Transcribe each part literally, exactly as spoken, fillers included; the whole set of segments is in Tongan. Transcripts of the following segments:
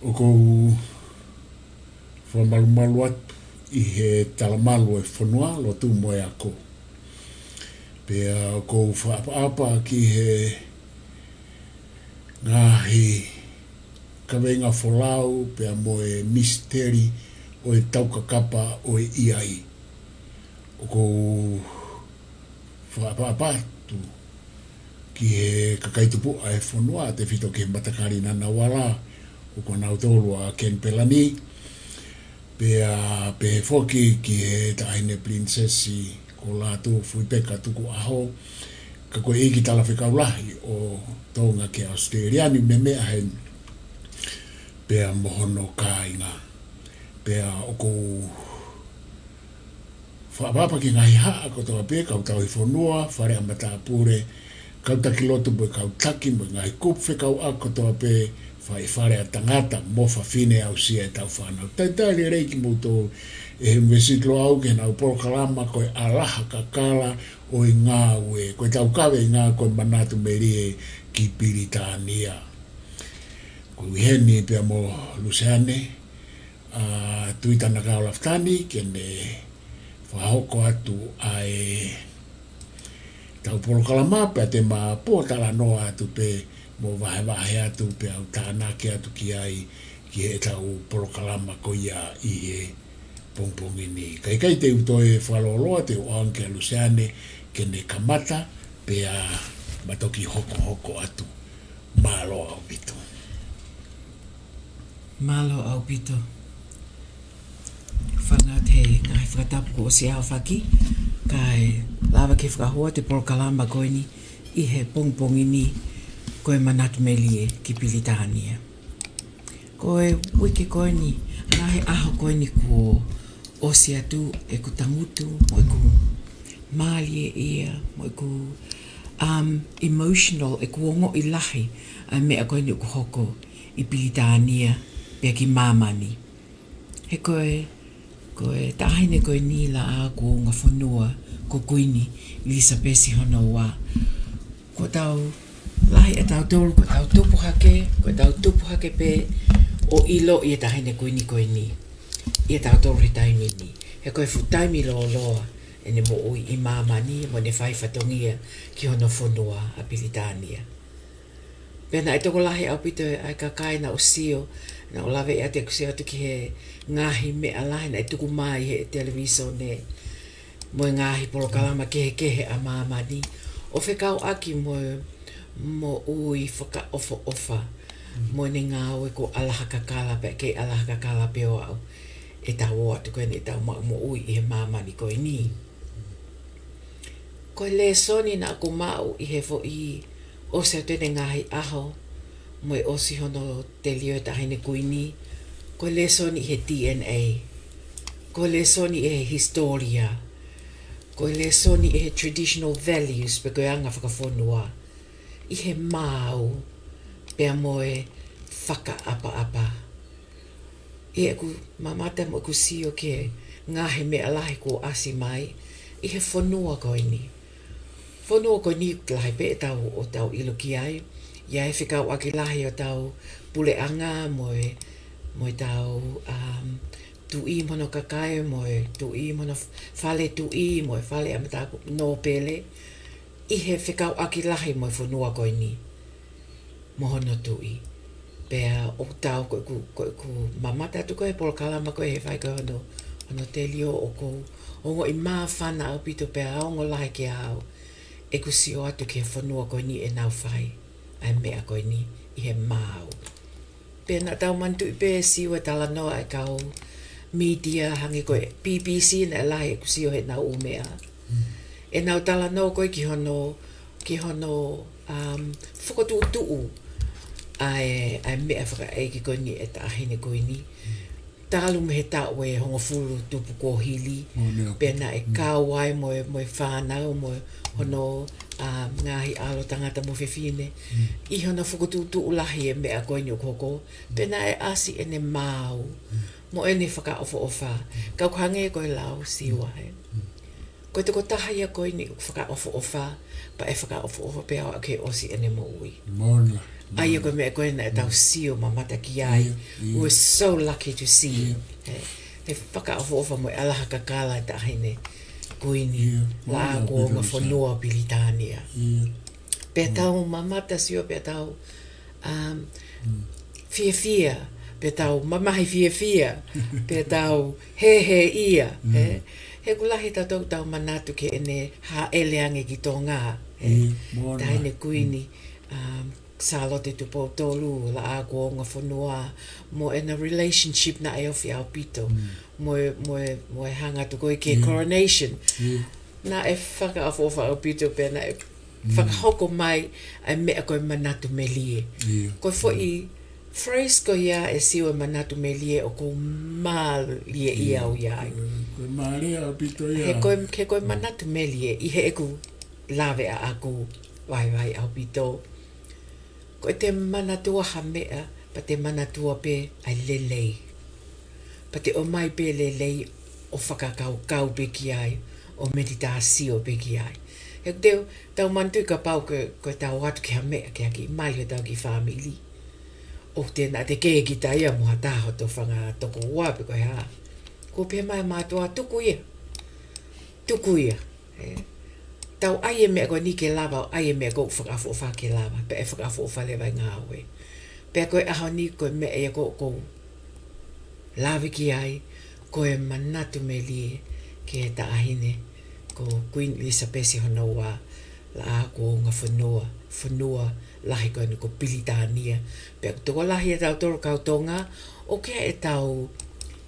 ʻOku ou fakamalumalu atu ʻi he talamalu ʻo e fonua, lotu mo e ako. Pea ʻoku ou fakaʻapaʻapa ki he ngaahi kaveinga folau pea mo e misiteli ʻo e taukakapa ʻo e ʻiai. ʻOku ou fakaʻapaʻapa atu ki he kakai tupuʻa ʻo e fonua, tefito ki he matakali Ngunnawal, ʻoku ʻa nautolu ʻa Ken Pelani, pea pehē foki ki he Taʻahine Pilinisesi ko Lātūfuipeka Tukuʻaho, ka ko e ʻEiki Talafekau Lahi ʻo Tonga ki ʻAositelēlia ni, Meme ʻa heni, pea mo hono kāinga. Pea ʻoku ou fakaʻapaʻapa ki he ngaahi haʻa kotoa pē, kau tauhi fonua, fale ʻa matāpule, kau taki lotu mo e kau taki mo e ngaahi kupu fekauʻaki kotoa pē, fai fale ʻa tangata mo fafine, aʻusia ʻetau fānau. Talitali lelei kimoutolu ʻe he ʻUnivēsiti Loʻau ki heʻenau polokalama ko e ʻAlaha Kakala ʻo e Ngāue, ko ʻetau kaveinga ko e Manatu Melie ki Pilitānia. Ko e ʻuhi eni pea mo Luseane, ʻa Tuita Nakaolafitani ke ne fakahoko atu ʻa ʻetau polokalama, pea te ma pōtalanoa atu pē mo vahevahe atu pea u tānaki atu ki ai ki heʻetau polokalama ko ia ʻi he pongipongi ni. Kae ʻikai te u toe fakalōloa, te u ʻoange kia Luseane ke ne kamata pea ma toki hokohoko atu. Mālō ʻaupito. Mālō ʻaupito. Fakaʻatā he ngaahi fakatapu kuo ʻosi ʻaofaki, kae lava ke fakahoko atu e polokalama ko eni ʻi he pongipongi ni, ko e Manatu Melie ki Pilitānia. Ko e uike ko eni, ngaahi ʻaho ko eni kuo ʻosi atu, ʻeku tangutu mo ʻeku mālieʻia mo ʻeku, um, emotional, ʻeku ongoʻi lahi ʻa e meʻa ko eni ʻoku hoko ʻi Pilitānia pea ki māmani. He ko e, ko e taʻahine ko eni laʻā kuonga fonua ko Kuini ʻIlisapesi hono ua. Ko ʻetau lahi ʻatautolu, ko ʻetau tupu hake, ko ʻetau tupu hake pē ʻo ʻiloʻi e Taʻahine Kuini ko eni ʻia tautolu he taimi ni. He ko e fuʻu taimi lōloa ʻene moʻui ʻi māmani mo ʻene fai fatongia ki hono fonua ʻa Pilitānia. Pea naʻe tokolahi ʻaupito ʻa e kakai naʻa ku sio, naʻa ku lave atu, ʻeku sio atu ki he ngaahi meʻa lahi naʻe tuku mai he televīsone mo e ngaahi polokalama kehekehe ʻa māmani, ʻo fekauʻaki mo e moʻui fakaʻofoʻofa mo ʻene ngāue ko ʻAlaha Kakala, pea kei ʻAlaha Kakala pē ʻo aʻu ʻetau ō atu ko eni ʻetau maʻu moʻui ʻi he māmani ko eni. Ko e lēsoni naʻa ku maʻu ʻi he foʻi ʻosi atu eni e ngaahi ʻaho mo e ʻosi hono telio e Taʻahine Kuini, ko e lēsoni ʻi he D N A, ko e lēsoni ʻi he hisitōlia, ko e lēsoni ʻi he traditional values pe ko e anga fakafonua, ʻi he maau pea mo e fakaʻapaʻapa. ʻI heʻeku mamata mo ʻeku sio ki he ngaahi meʻa lahi kuo ʻasi mai ʻi he fonua ko eni. Fonua ko eni lahi pē ʻetau, ʻoku tau ʻilo ki ai, ʻi ai e fekauʻaki lahi ʻo ʻetau puleʻanga mo e, mo ʻetau, um, tuʻi mo hono kakai, mo e tuʻi mo hono f-, fale tuʻi, mo e fale ʻa e matāpule nōpele, ʻi he fekauʻaki lahi mo e fonua ko eni mo hono tuʻi. Pea ʻoku tau, ko ʻeku, ko ʻeku mamata atu ko e polokalama ko ē he fai ko ē hono, hono telio, ʻoku ou ongoʻi māfana ʻaupito pea ongo lahi kiate au ʻeku sio atu ki he fonua ko eni ʻenau fai ʻa e meʻa ko eni ʻi he maau. Pea naʻa tau manatuʻi pē, Siua, e talanoa ʻa e kau mītia hangē ko e B B C, naʻe lahi ʻeku sio heʻenau ʻū meʻa, ʻenau talanoa ko ē ki hono, ki hono, um, fokotuʻutuʻu ʻa e, ʻa e meʻa fakaʻeiki ko eni ʻa e Taʻahine Kuini. talu mei he taʻu ʻe hongofulu tupu kuo hili, Mo ne o- pea naʻe kau ai mo e, mo e fānau, mo hono, ʻa, ngaahi ʻalo tangata mo fefine. ʻI hono fokotuʻutuʻu lahi e meʻa ko eni ʻoku hoko, pea naʻe ʻasi ʻene maau, mo ʻene fakaʻofoʻofa. Ka ʻoku hangē ko e lau Siua, he. Ko e tokotaha ia ko eni ʻoku fakaʻofoʻofa, pea ʻe fakaʻofoʻofa pē ʻo aʻu ki he ʻosi ʻene moʻui. Mona. ʻA ia ko e meʻa ko ena ʻe tau sio mamata ki ai. Ia, ia. We're so lucky to see. Ia. He, he fakaʻofoʻofa mo e ʻalaha kakala e taʻahine kuini. Ia. Mona, Laʻā kuo Ongo Pilitānia. Fonua Pilitānia. Ia. Pea tau mamata Siua pea tau, um, fiefia, pea tau mamahi fiefia, pea tau hēhēʻia, he, he ʻoku lahi tautolu tau manatu ki heʻene hāʻele ange ki Tonga, he. Ia, mona. Taʻahine kuini, um, Sālote Tupou Tolu, Laʻā kuo Ongo Fonua, mo ʻena relationship naʻe ofi ʻaupito, mo e, mo e, mo e hanga atu ko ē ki he coronation. Ia. Naʻe fakaʻofoʻofa ʻaupito pea naʻe fakahoko mai ʻa e meʻa ko e manatu melie. Ia. Ko e foʻi phrase ko ia ʻe Siua, manatu melie, ʻoku ou mālieʻia au ia ai. Ko e mālie ʻaupito ia. He ko e, he ko e manatu melie, ʻi heʻeku lave ʻaʻaku, vaivai ʻaupito. Ko ʻete manatua ha meʻa, pea te manatua pē ʻa e lelei. Pea te ʻomai pē lelei ʻo fakakaukau pē ki ai, ʻo meditāsio pē ki ai. He te tau manatuʻi kapau ko, ko ʻetau ō atu ki ha meʻa, ki ha kiʻi mali ʻo ʻetau kiʻi fāmili. ʻOku te na te kē kita ia mo ha taha ʻo e fanga tokoua pe ko e hā. Kuo pehē mai mātuʻa tuku ia. Tuku ia. He. Tau ʻai e meʻa ko eni ke lava, ʻai e meʻa ʻoku fakaʻofoʻofa ke lava, pea ʻe fakaʻofoʻofa leva e ngāue. Pea ko e ʻaho ni ko e meʻa ia ʻoku ou lave ki ai, ko e manatu melie ki he taʻahine, ko Kuini ʻIlisapesi hono ua, Laʻā kuo Ongo Fonua, fonua lahi ko eni ko Pilitānia. Pea ʻoku tokolahi ʻe tautolu kau Tonga, ʻoku ʻikai ke tau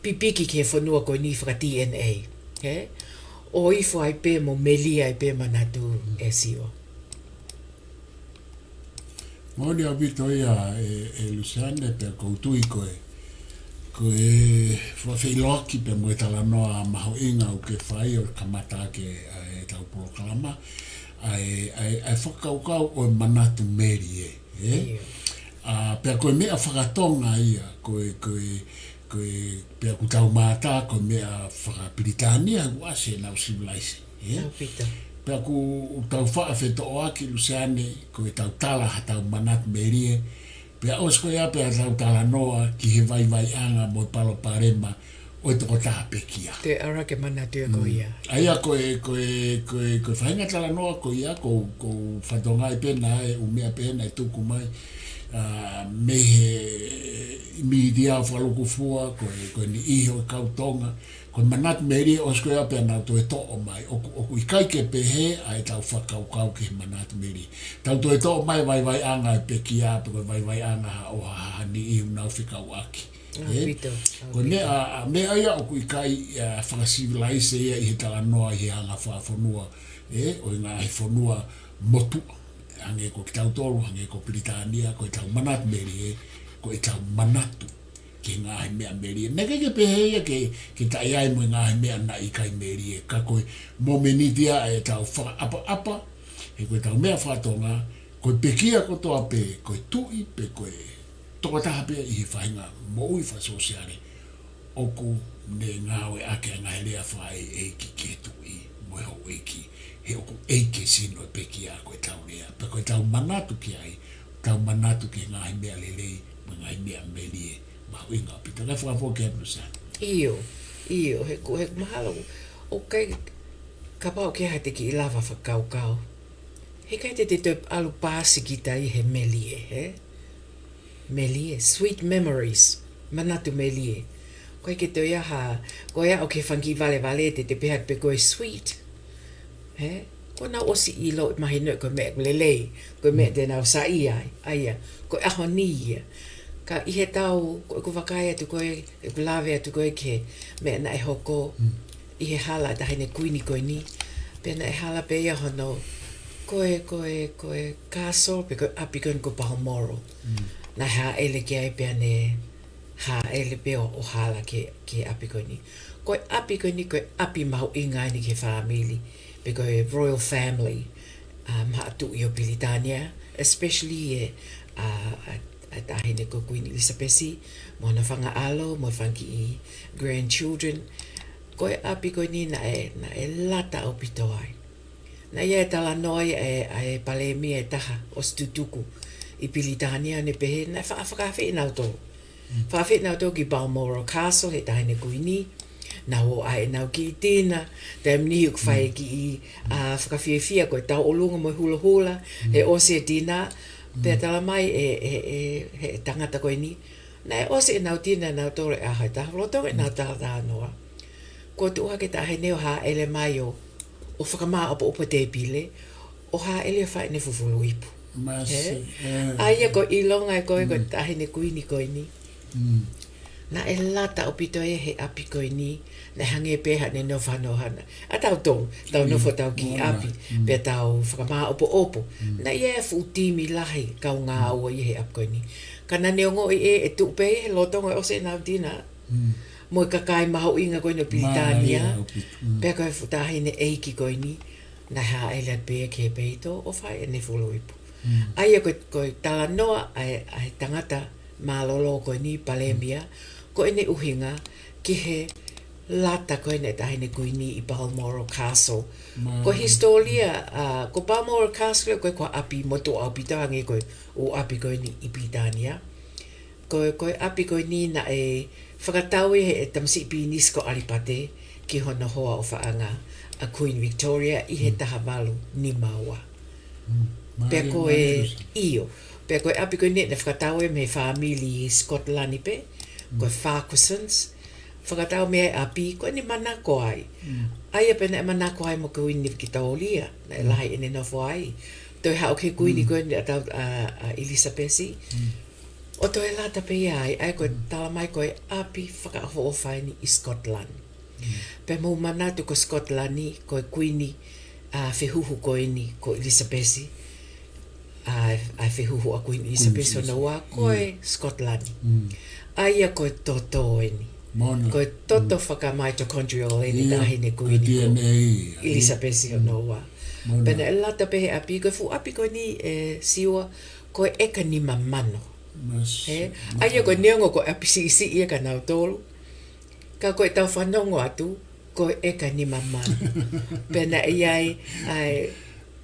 pipiki ki he fonua ko eni faka-D N A, he? ʻO ifo ai pē mo melie ai pē manatu ʻe Siua. Moʻoni ʻaupito ia ʻe, ʻe Luseane, pea ʻoku ou tui ko e, ko e fakafeʻiloaki pea mo e talanoa mahuʻinga ʻoku ke fai ʻo kamata ʻaki ʻa ʻetau polokalama, ʻa e, ʻa e, ʻa e fakakaukau ʻo e manatu melie, ē? Ia. ʻA, pea ko e meʻa faka-Tonga ia, ko e, ko e, ko e, pea ʻoku tau mātā, ko e meʻa faka-Pilitānia, ʻoku ʻasi ʻenau civilization, ē? ʻAupito. Pea ʻoku tau faʻa fetoʻoaki Luseane, ko ʻetau tala haʻatau manatu melie, pea ʻosi ko ia pea tau talanoa ki he vaivaiʻanga mo e palopalema ʻo e tokotaha pekia. Te ara ke manatu ia ko ia. ʻA ia ko e, ko e, ko e, ko e faʻahinga talanoa ko ia, ʻoku ou, ʻoku ou fakatokangaʻi pē naʻe ʻū meʻa pē naʻe tuku mai, ʻa, mei he mītia fakalūkufua, ko e, ko e niʻihi ʻo e kau Tonga, ko e manatu melie ʻosi ko ia pea nau toe toʻo mai, ʻoku, ʻoku ʻikai ke pehē ʻa ʻetau fakakaukau ki he manatu melie. Tau toe toʻo mai vaivaiʻanga e pekia, pe ko e vaivaiʻanga ha, ʻo ha, ha niʻihi ʻoku nau fekauʻaki. ʻAupito, ʻaupito. Ko e meʻa, meʻa ia ʻoku ʻikai, ʻa, faka-civilization ia ʻi he talanoa ʻi he anga fakafonua, ē, ʻo e ngaahi fonua motuʻa. Hangē ko kitautolu, hangē ko Pilitānia, ko ʻetau manatu melie, ko ʻetau manatu ki he ngaahi meʻa melie. Naʻe ʻikai ke pehē ia ke, ke taʻe ʻi ai mo e ngaahi meʻa naʻe ʻikai melie. Ka ko e momeniti ia ʻetau fakaʻapaʻapa, he ko ʻetau meʻa faka-Tonga, ko e pekia kotoa pē, ko e tuʻi pe ko e tokotaha pē ʻi he faʻahinga moʻui fakasōsiale, ʻoku ne ngāueʻaki ʻa e ngaahi lea fakaʻeiʻeiki ki he tuʻi mo e houʻeiki, he ʻoku ʻeiki e sino e pekia ko ʻetau lea, pea ko ʻetau manatu ki ai, tau manatu ki he ngaahi meʻa lelei, mo e ngaahi meʻa melie, mahuʻinga ʻaupito. Kae fakafoki atu Luseane. ʻIo, ʻio, he ʻoku, he ʻoku mahalo, ʻoku ʻikai, kapau ke ha te kiʻi lava fakakaukau. He ʻikai te te toe ʻalu pasi kita ʻi he melie, he? Melie, sweet memories, manatu melie. ʻOku ʻikai ke toe ʻi ai ha, ko ia ʻoku ke fanga kiʻi valevale te te pehē atu pē ko e sweet. He? Kuo nau ʻosi ʻilo mahino ko e meʻa lelei, ko e meʻa te nau saiʻia ai, ʻa ia, ko e ʻaho ni ia. Ka ʻi heʻetau, ko ʻeku vakai atu ko ē, ʻeku lave atu ko ē ki he meʻa naʻe hoko, ʻi he hala ʻa e taʻahine kuini ko eni, pea naʻe hala pē ia hono, ko e, ko e, ko e castle, pe ko e ʻapi ko eni ko Balmoral. Naʻe hāʻele ki ai pea ne hāʻele pē ʻo, ʻo hala ki he, ki he ʻapi ko eni. Ko e ʻapi ko eni, ko e ʻapi mahuʻinga eni ki he fāmili, pe ko e royal family, um, haʻa tuʻi ʻo Pilitānia, especially e, ʻa, ʻa, ʻa e Taʻahine ko Kuini ʻIlisapesi, mo hono fanga ʻalo, mo e fanga kiʻi grandchildren. Ko e ʻapi ko eni naʻe, naʻe lata ʻaupito ai. Naʻe ʻi ai e talanoa ia ʻa e, ʻa e palēmia ʻe taha ʻosi tutuku ʻi Pilitānia, ne pehē naʻe fa-, fakaafeʻi nautolu. Fakaafeʻi nautolu ki Balmoral Castle, he Taʻahine Kuini. Nau ō ʻai ʻenau kiʻi tina, taimi niʻihi ʻoku fai e kiʻi, ʻa, fakafiefia ko e tauʻolunga mo e hulahula, he ʻosi e tina, pea tala mai ʻe, ʻe, ʻe, he tangata ko eni, naʻe ʻosi ʻenau tina nautolu he ʻaho ʻe taha, lolotonga ʻenau talatalanoa, kuo tuʻu hake e Taʻahine ʻo hāʻele mai ʻo, ʻo fakamāʻopoʻopo e tēpile, ʻo hāʻele ʻo fai ʻene fufulu ipu. Masi, ʻe? ʻA ia ko e ʻilonga ē ko e, ko e Taʻahine Kuini ko eni. Naʻe lata ʻaupito ia he ʻapi ko eni, naʻe hangē pē haʻane nofo hano hana. ʻA tautolu, tau nofo tau kiʻi ʻapi, pea tau fakamāʻopoʻopo. Naʻe ʻi ai e fuʻu timi lahi kau ngāue ia he ʻapi ko eni. Ka naʻa ne ongoʻi ē, ʻe tuʻu pē ia he lolotonga ʻosi ʻenau tina. Mo e kakai mahuʻinga ko eni ʻo Pilitānia. Pea ko e fuʻu taʻahine ʻeiki ko eni, naʻe hāʻele atu pē ki he peito ʻo fai ʻene fufulu ipu. ʻA ia ko e, ko e talanoa ʻa e, ʻa e tangata mālōlō ko eni, palēmia, ko ʻene ʻuhinga ki he lata ko eni e Taʻahine Kuini ʻi Balmoral Castle. Ko e hisitōlia, ʻa, ko Balmoral Castle ko e, ko e ʻapi motuʻa ʻaupito, hangē ko e ʻū ʻapi ko eni ʻi Pilitānia. Ko e, ko e ʻapi ko eni naʻe fakatau ʻe he, ʻe he tamasiʻi pilinisi ko ʻAlipate ki hono hoa ʻofaʻanga, ʻa Queen Victoria, ʻi he taha valu nima ua. Pea ko e, ʻio, pea ko e ʻapi ko eni naʻe fakatau ia mei he fāmili Sikotilani pē, ko e Farquharsons. Fakatau mei ai e ʻapi, ko ʻene manako ai. ʻA ia pē naʻe manako ai mo Kuini Vikitōlia, naʻe lahi ʻene nofo ai. Toe haʻu ki he Kuini ko eni ʻa tau, ʻa, ʻa ʻIlisapesi. ʻO toe lata pē ia ai, ʻa ia ko e tala mai ko e ʻapi fakaʻofoʻofa eni ʻi Scotland. Pea mou manatu ko Scotland, ko e Kuini, ʻa, fehuhu ko eni, ko ʻIlisapesi. ʻA, ʻa e fehuhu ʻa Kuini ʻIlisapesi hono ua, ko e Scotland. ʻA ia ko e toto eni. Ko e toto fakamitochondrial eni, Taʻahine Kuini ko ʻIlisapesi hono ua. Pea naʻe lata pē he ʻapi, ko e fuʻu ʻapi ko eni ē Siua, ko e ʻeka nima mano. ʻA ia ko e neongo ko e ʻapi siʻisiʻi ia kia nautolu, ka ko ʻetau fanongo atu, ko e ʻeka nima mano. Pea naʻe ʻi ai ʻa e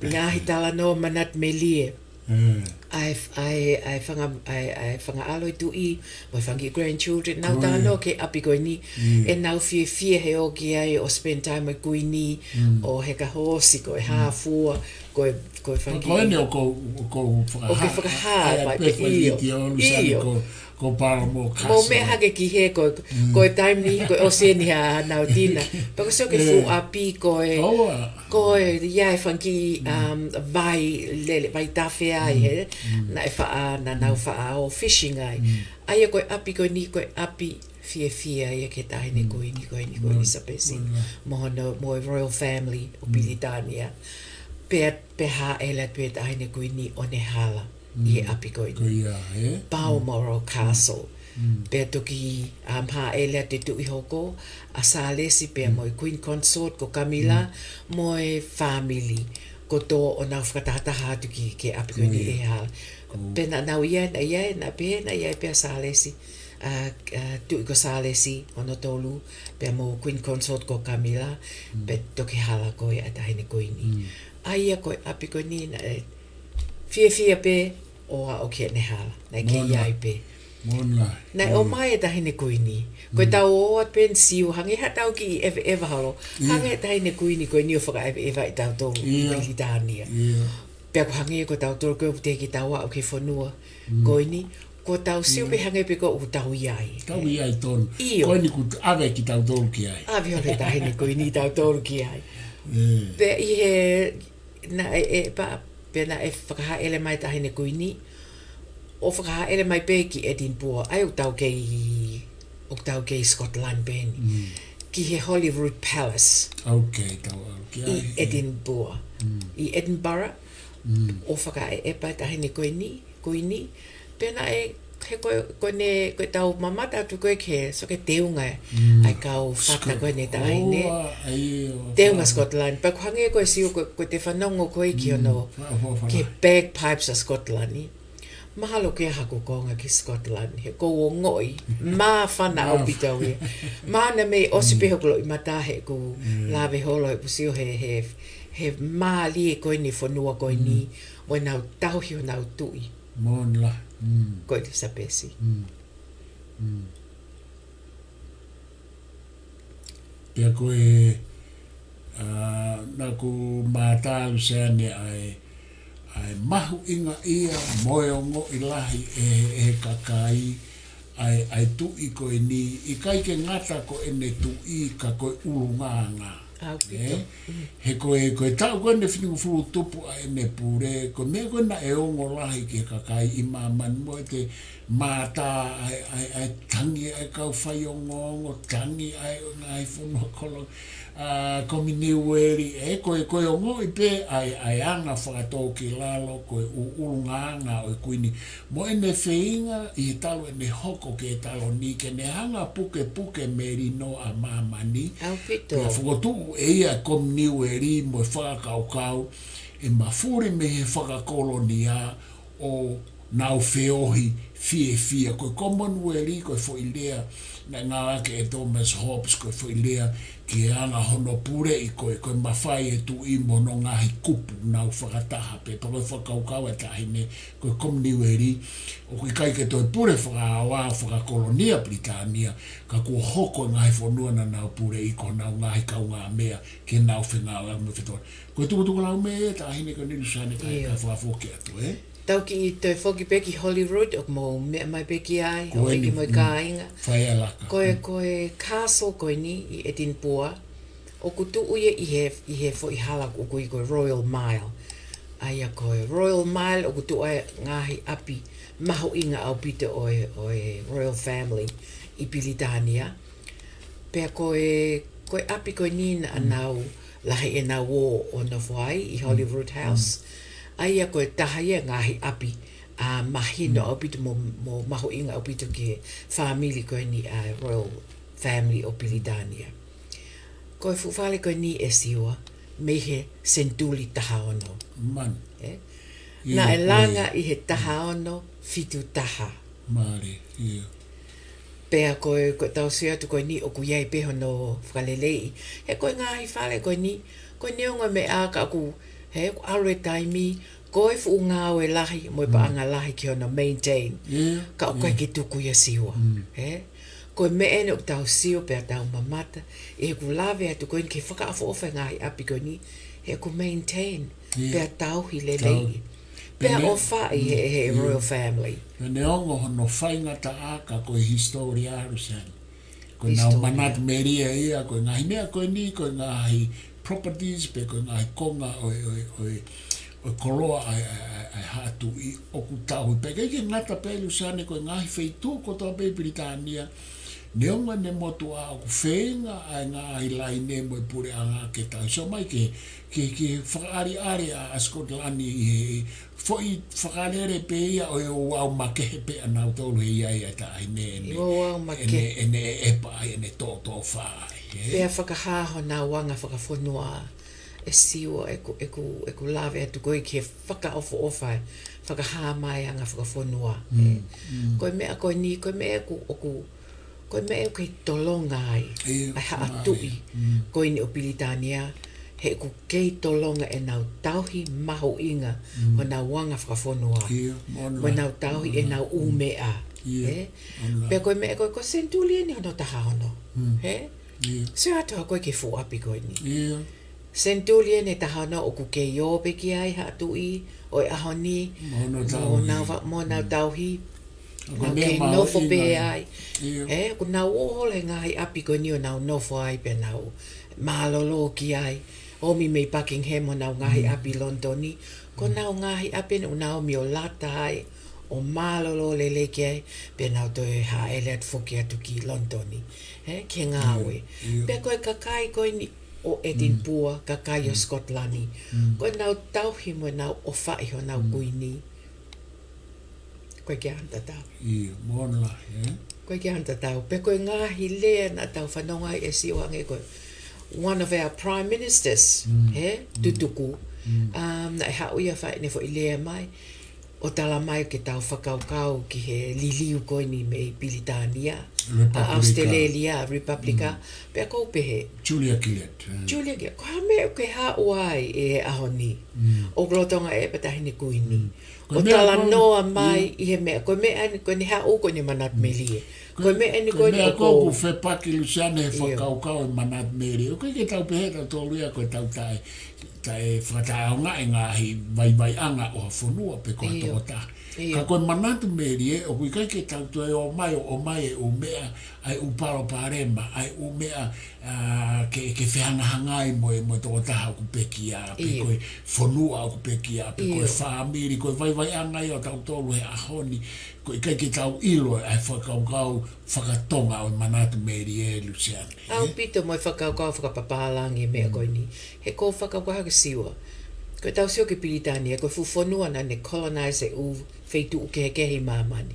ngaahi talanoa manatu melie. ʻA e, ʻa e, ʻa e fanga, ʻa e, ʻa e fanga ʻalo ʻo e tuʻi, mo e fanga kiʻi grandchildren, nau talanoa ki he ʻapi ko eni, ʻenau fiefia he ō ki ai ʻo spend time mo e Kuini, ʻo heka hoosi, ko e hā fua, ko e, ko e fanga kiʻi, ko eni ʻoku ou, ʻoku ou fakahā, ʻoku ou fakahā, ʻa e pē fai ʻio, ʻio. Ko Balmoral Castle. Mou meʻa hake ki he ko, ko e taimi ni, ko e ʻosi eni haʻanau tina. Pea ko e sio ki he fuʻu ʻapi ko e, ko e ʻi ai e fanga kiʻi, um, vai lele, vai tafe ai he. Naʻe faʻa, naʻa nau faʻa ō fishing ai. ʻA ia ko e ʻapi ko eni, ko e ʻapi fiefia ia ki he Taʻahine Kuini ko eni ko ʻIlisapesi. Mo hono, mo e royal family ʻo Pilitānia. Pea, pea hāʻele atu pē Taʻahine Kuini ʻo ne hala ʻi he ʻapi ko eni. Balmoral Castle. Pea toki, um, hāʻele atu e tuʻi hoko, ʻa Sālesi pea mo e Queen Consort ko Camilla, mo e fāmili kotoa ʻo nau fakatahataha atu ki, ki he ʻapi ko eni ʻe hala. Pea naʻa nau ʻi ai, naʻe ʻi ai, naʻe pehē naʻe ʻi ai pē ʻa Sālesi, ʻa, ʻa, tuʻi ko Sālesi hono tolu, pea mo Queen Consort ko Camilla, pea toki hala ko ia ʻa Taʻahine Kuini. ʻA ia ko e ʻapi ko eni naʻe fiefia pē ʻo aʻu ki heʻene hala. Naʻe kei ʻi ai pē. Naʻe ʻomai e Taʻahine Kuini. Ko ʻetau ō atu pē eni Siua, hangē haʻatau kiʻi ʻeveʻeva holo. Hangē e Taʻahine Kuini ko eni ʻo fakaʻeveʻeva ʻi tautolu ʻi Pilitānia. Pea ko e hangē ko tautolu ko ē ʻoku teʻeki ke tau aʻu ki he fonua ko eni, ko ʻetau sio pē hangē pē ko ʻoku tau ʻi ai. Tau ʻi ai tonu. ʻIo. Ko eni kuo ʻave kitautolu ki ai. ʻAve holo e Taʻahine Kuini tautolu ki ai. Pea ʻi he, naʻe, ʻe, pea, pea naʻe fakahāʻele mai e Taʻahine Kuini, ʻo fakahāʻele mai pē ki Edinburgh, ʻa ia ʻoku tau kei, ʻoku tau kei Scotland pē eni. Ki he Holyrood Palace. ʻOku tau ō ki ai. ʻI Edinburgh. ʻI Edinburgh. ʻO fakaʻeveʻeva e Taʻahine Kuini, Kuini. Pea naʻe he ko, ko ʻene, ko ʻetau mamata atu ko ē ki he, sio ki he teunga ʻa e kau fata ko ē ʻa e taʻahine. Teunga Scotland. Pea ʻoku hangē ko e Siua, ko, ko ʻete fanongo ko ē ki hono, ki he bagpipes ʻa Scotland. Mahalo ke ʻi ai haku konga ki Scotland, he ʻoku ou ongoʻi māfana ʻaupito ia. Mahalo naʻe ʻosi pē hoku loʻimata heʻeku lave holo heʻeku sio he, he, he mālie ko eni e fonua ko eni, mo ʻenau tauhi honau tuʻi. Moʻoni lahi. Ko ʻIlisapesi. Pea ko e, ʻa, naʻa ku mātā Luseane ʻa e, ʻa e mahuʻinga ia mo e ongoʻi lahi ʻe, ʻe he kakai, ʻa e, ʻa e tuʻi ko eni, ʻikai ke ngata ko ʻene tuʻi ka ko e ʻulungaanga. ʻAupito. He ko e, ko e taʻu ko ē ʻe fitungofulu tupu ʻa ʻene pule, ko e meʻa ko ē naʻe ongo lahi ki he kakai ʻi māmani mo ʻete mātā ʻa e, ʻa e, ʻa e tangi ʻa e kau faiongoongo, tangi ʻa e ngaahi fonua kolo, ʻa, Kominiueli, ʻe ko e, ko e ongoʻi pē ʻa e, ʻa e anga fakatōkilalo, ko e ʻu-, ʻulungaanga ʻo e Kuini. Mo ʻene feinga ʻi he talu ʻene hoko ki he taloni, ke ne hanga pukepuke melino ʻa māmani. ʻAupito. Pea fokotuʻu ʻe ia Kominiueli mo e fakakaukau, ʻe mafuli mei he fakakolonia ʻo nau feohi fiefia. Ko e Commonwealth, ko e foʻi lea naʻe ngāueʻaki ʻe Thomas Hobbes, ko e foʻi lea ki he anga hono puleʻi ko ē, ko e mafai ʻe tuʻi mo hono ngaahi kupu nau fakataha pē, pea ko e fakakaukau ʻa e taʻahine, ko e Commonwealth, ʻoku ʻikai ke toe pule fakaʻaoʻao fakakolonia Pilitānia, ka kuo hoko e ngaahi fonua naʻa nau puleʻi ko honau ngaahi kaungāmeʻa, ke nau fengāueʻaki mo e fetō. Ko e tukutuku lau meʻa ia ʻa e taʻahine ko eni Luseane kae, ʻio, ka fakafoki atu, ē? Tau kiʻi toe foki pē ki Holyrood, ʻoku mou meʻa mai pē ki ai, ko eni, ʻEiki mo e, mm, kāinga. Fai ʻa e laka. Ko e, mm, ko e castle ko eni ʻi Edinburgh, ʻoku tuʻu ia ʻi he, ʻi he foʻi hala ʻoku ui ko e Royal Mile. ʻA ia ko e Royal Mile ʻoku tuʻu ai e ngaahi ʻapi mahuʻinga ʻaupito ʻo e, ʻo e Royal Family ʻi Pilitānia. Pea ko e, ko e ʻapi ko eni naʻa, mm, nau lahi ʻenau ō ʻo nofo ai ʻi, mm, Holyrood House. Mm. ʻA ia ko e taha ia e ngaahi ʻapi, ʻa, mahino, mm, ʻaupito mo, mo mahuʻinga ʻaupito ki he fāmili ko eni ʻa e Royal Family ʻo Pilitānia. Ko e fuʻu fale ko eni ʻe Siua, mei he senituli taha ono. Man. Ē? Ia, naʻe langa ia ʻi he taha ono fitu taha. Mālie, ia. Pea ko e, ko ʻetau sio atu ko eni ʻoku ʻi ai pē hono fakaleleiʻi. He ko e ngaahi fale ko eni, ko e neongo e meʻa ka ʻoku, he, ʻoku ʻalu e taimi, ko e fuʻu ngāue lahi mo e, mm, paʻanga lahi ki hono maintain. Ia, ka ʻoku ʻikai, ia, ke tuku ia Siua. Mm. He? Ko e meʻa eni ʻoku tau sio pea tau mamata, ʻi heʻeku lave atu ko eni ki he fakaʻofoʻofa e ngaahi ʻapi ko eni, he ʻoku maintain, ia, pea tauhi lelei. Tau. Pea, pea ne-, ʻofaʻi he, mm, he, ia, Royal Family. Pea neongo hono faingataʻa ka ko e hisitōlia ʻa Luseane. Ko ʻenau, hisitōlia, manatu melie ia, ko e ngaahi meʻa ko eni, ko e ngaahi properties, pe ko e ngaahi konga ʻo e, ʻo e, ʻo e, ʻo e koloa ʻa e, ʻa e, ʻa e, ʻa e haʻa tuʻi ʻoku tauhi. Pea ʻikai ke ngata pē Luseane, ko e ngaahi feituʻu kotoa pē ʻi Pilitānia, neongo ʻene motuʻa, ʻoku feinga ʻa e ngaahi laine mo e puleʻanga ke tauhi. Sio mai ki he, ki he, ki he fakaʻaliʻali ʻa, ʻa Scotland ʻi he, foʻi fakalele pē ia ʻo e ouau makehe pē ʻanautolu he ʻi ai ʻa e taʻahine ʻene, ʻi he ouau makehe, ʻene, ʻene ʻeʻepa ai, ʻene tōtōfā ai, ē? Pea fakahā honau anga fakafonua ʻe Siua, ʻeku, ʻeku, ʻeku lave atu ko ē ki he fakaʻofoʻofa, fakahā mai anga fakafonua, mm, ē? Mm. Ko e meʻa ko eni, ko e meʻa ʻoku, ʻoku, ko e meʻa ʻoku kei tolonga ai, ia, ʻa e haʻa, mālie, tuʻi, mm, ko eni ʻo Pilitānia, he ʻoku kei tolonga ʻenau tauhi mahuʻinga, mm, honau anga fakafonua. Ia, moʻoni lahi. Mo ʻenau tauhi, moʻoni lahi, ʻenau, mm, ʻū meʻa. Ia, ē? Moʻoni lahi. Pea ko e meʻa ko ē, ko e senituli eni hono taha ono. Mm. He? Ia. Sio atu hake ki he fuʻu ʻapi ko eni. Ia. Senituli eni taha ono ʻoku kei ō pē ki ai haʻa tuʻi ʻo e ʻaho ni. Mo honau, mo honau tauhi, va-, mo honau, mm, tauhi. Ko e meʻa mahuʻinga ia. Nau kei nofo pē ai. Ia. Ē, ʻoku nau ō holo he ngaahi ʻapi ko eni ʻo nau nofo ai pea nau mālōlō ki ai. ʻOmi mei Buckingham honau ngaahi, mm, ʻapi Lonitoni. Ko, mm, honau ngaahi ʻapi eni ʻoku nau ōmi ʻo lata ai, ʻo mālōlō lelei ki ai, pea nau toe hāʻele atu foki atu ki Lonitoni. Ē, ki he ngāue. Ia, ia. Pea ko e kakai ko eni ʻo, mm, Edinburgh, kakai ʻo, mm, Scotland. Mm. Ko ʻenau tauhi mo ʻenau ʻofaʻi honau, mm, kuini. Ko ʻIkai ke ʻi ai hano tatau. ʻIo, moʻoni lahi, ē? ʻIkai ke ʻi ai hano tatau. Pea ko e ngaahi lea naʻa tau fanongo ai ʻe Sio ange ko e one of our prime ministers, Mm. ē? Mm. Tutuku. Mm. Um, naʻe haʻu ia ʻo fai ʻene foʻi lea mai, ʻo tala mai ke tau fakakaukau ki he liliu ko eni mei Pilitānia. Republika. ʻA ʻAositelēlia, Republika. Mm. Pea ʻoku ou pehē. Julia Gillard, ē. Julia Gillard. Ko e hā e meʻa ʻoku ke haʻu ai he ʻaho ni? Mm. ʻOku lolotonga ʻi ai pē Taʻahine Kuini. Mm. Ko e ʻo meʻa ko e talanoa mai ʻIo. ʻi he meʻa, ko e meʻa eni, ko ʻene haʻu ko ʻene Manatu Mm. Melie. Ko e, Ko e meʻa eni ko ko e eni meʻa ʻoku ko ʻoku ou fepaki Luseane he ʻIo. fakakaukau ʻa e Manatu Melie. ʻOku ʻikai ke tau pehē ʻe tautolu ia ko e tau taʻe, taʻe fakataʻeʻaongaʻi e ngaahi vaivaiʻanga ʻo ha fonua pe ko ha ʻIo. tokotaha. ʻIo. Ka ko e Manatu Melie, ʻoku ʻikai ke tau toe ō mai, ʻo ʻomai e ʻū meʻa, ʻa e ʻū palopalema, ʻa e ʻū meʻa, ʻa, ke, ke fehangahangai mo e, mo e tokotaha ʻoku pekia, pe ʻIo. ko e fonua ʻoku pekia, pe ko e ʻIo. fāmili, ko e vaivaiʻanga ia ʻo tautolu he ʻaho ni, ʻoku ʻikai ke tau ʻilo ʻa e fakakaukau fakatonga ʻo e Manatu Melie, Luseane, ē? ʻAupito mo e fakakaukau fakapapālangi e meʻa Mm. ko eni. He ʻoku ou fakakaukau hake Siua. Ko ʻetau sio ki Pilitānia, ko e fuʻu fonua naʻa ne colonize e ʻū feituʻu kehekehe ʻi māmani.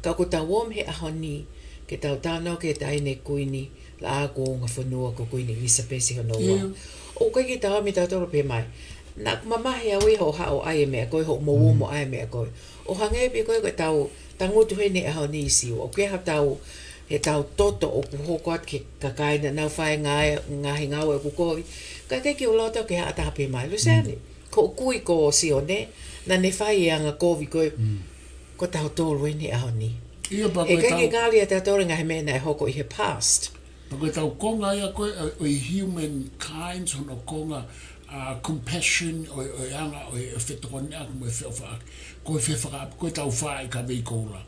Ka ʻoku tau ō mai he ʻaho ni, ke tau talanoa ki he Taʻahine Kuini, Lāʻau Kuonga Fonua ko Kuini ʻIlisapesi hono ua. ʻIo. ʻOku ʻikai ke tau ō mai tautolu pē mai. Naʻa ku mamahi au ia hoʻo haʻu ʻo ʻai e meʻa ko ē, hoʻo mou Mm. ō mai ʻo ʻai e meʻa ko ē. ʻO hangē pē ko e, ko ʻetau tangutu heni he ʻaho ni Siua. ʻOku ʻi ai haʻatau, heʻetau toto ʻoku hoko atu ki he kakai naʻa nau fai e ngaahi, ngaahi ngāue ʻoku kovi. Ka ʻikai ke u loto ke ʻi ai ha taha pē mai. Luseane, Mm. ko hoku kui ko Sione, naʻa ne fai e anga kovi ko ē, Mm. ko tautolu eni he ʻaho ni. ʻIo, pea He ko e ʻikai ke tau ngali ʻa tautolu e ngaahi meʻa naʻe hoko ʻi he past. Pea ko ʻetau konga ia ko ē, ʻo, ʻo e human kinds, hono konga, ʻa, compassion, ʻo, ʻo e anga, ʻo e, ʻo e fetokoniʻaki mo e feʻofaʻaki. Ko e fefaka-, ko ʻetau fāʻi kavei koula.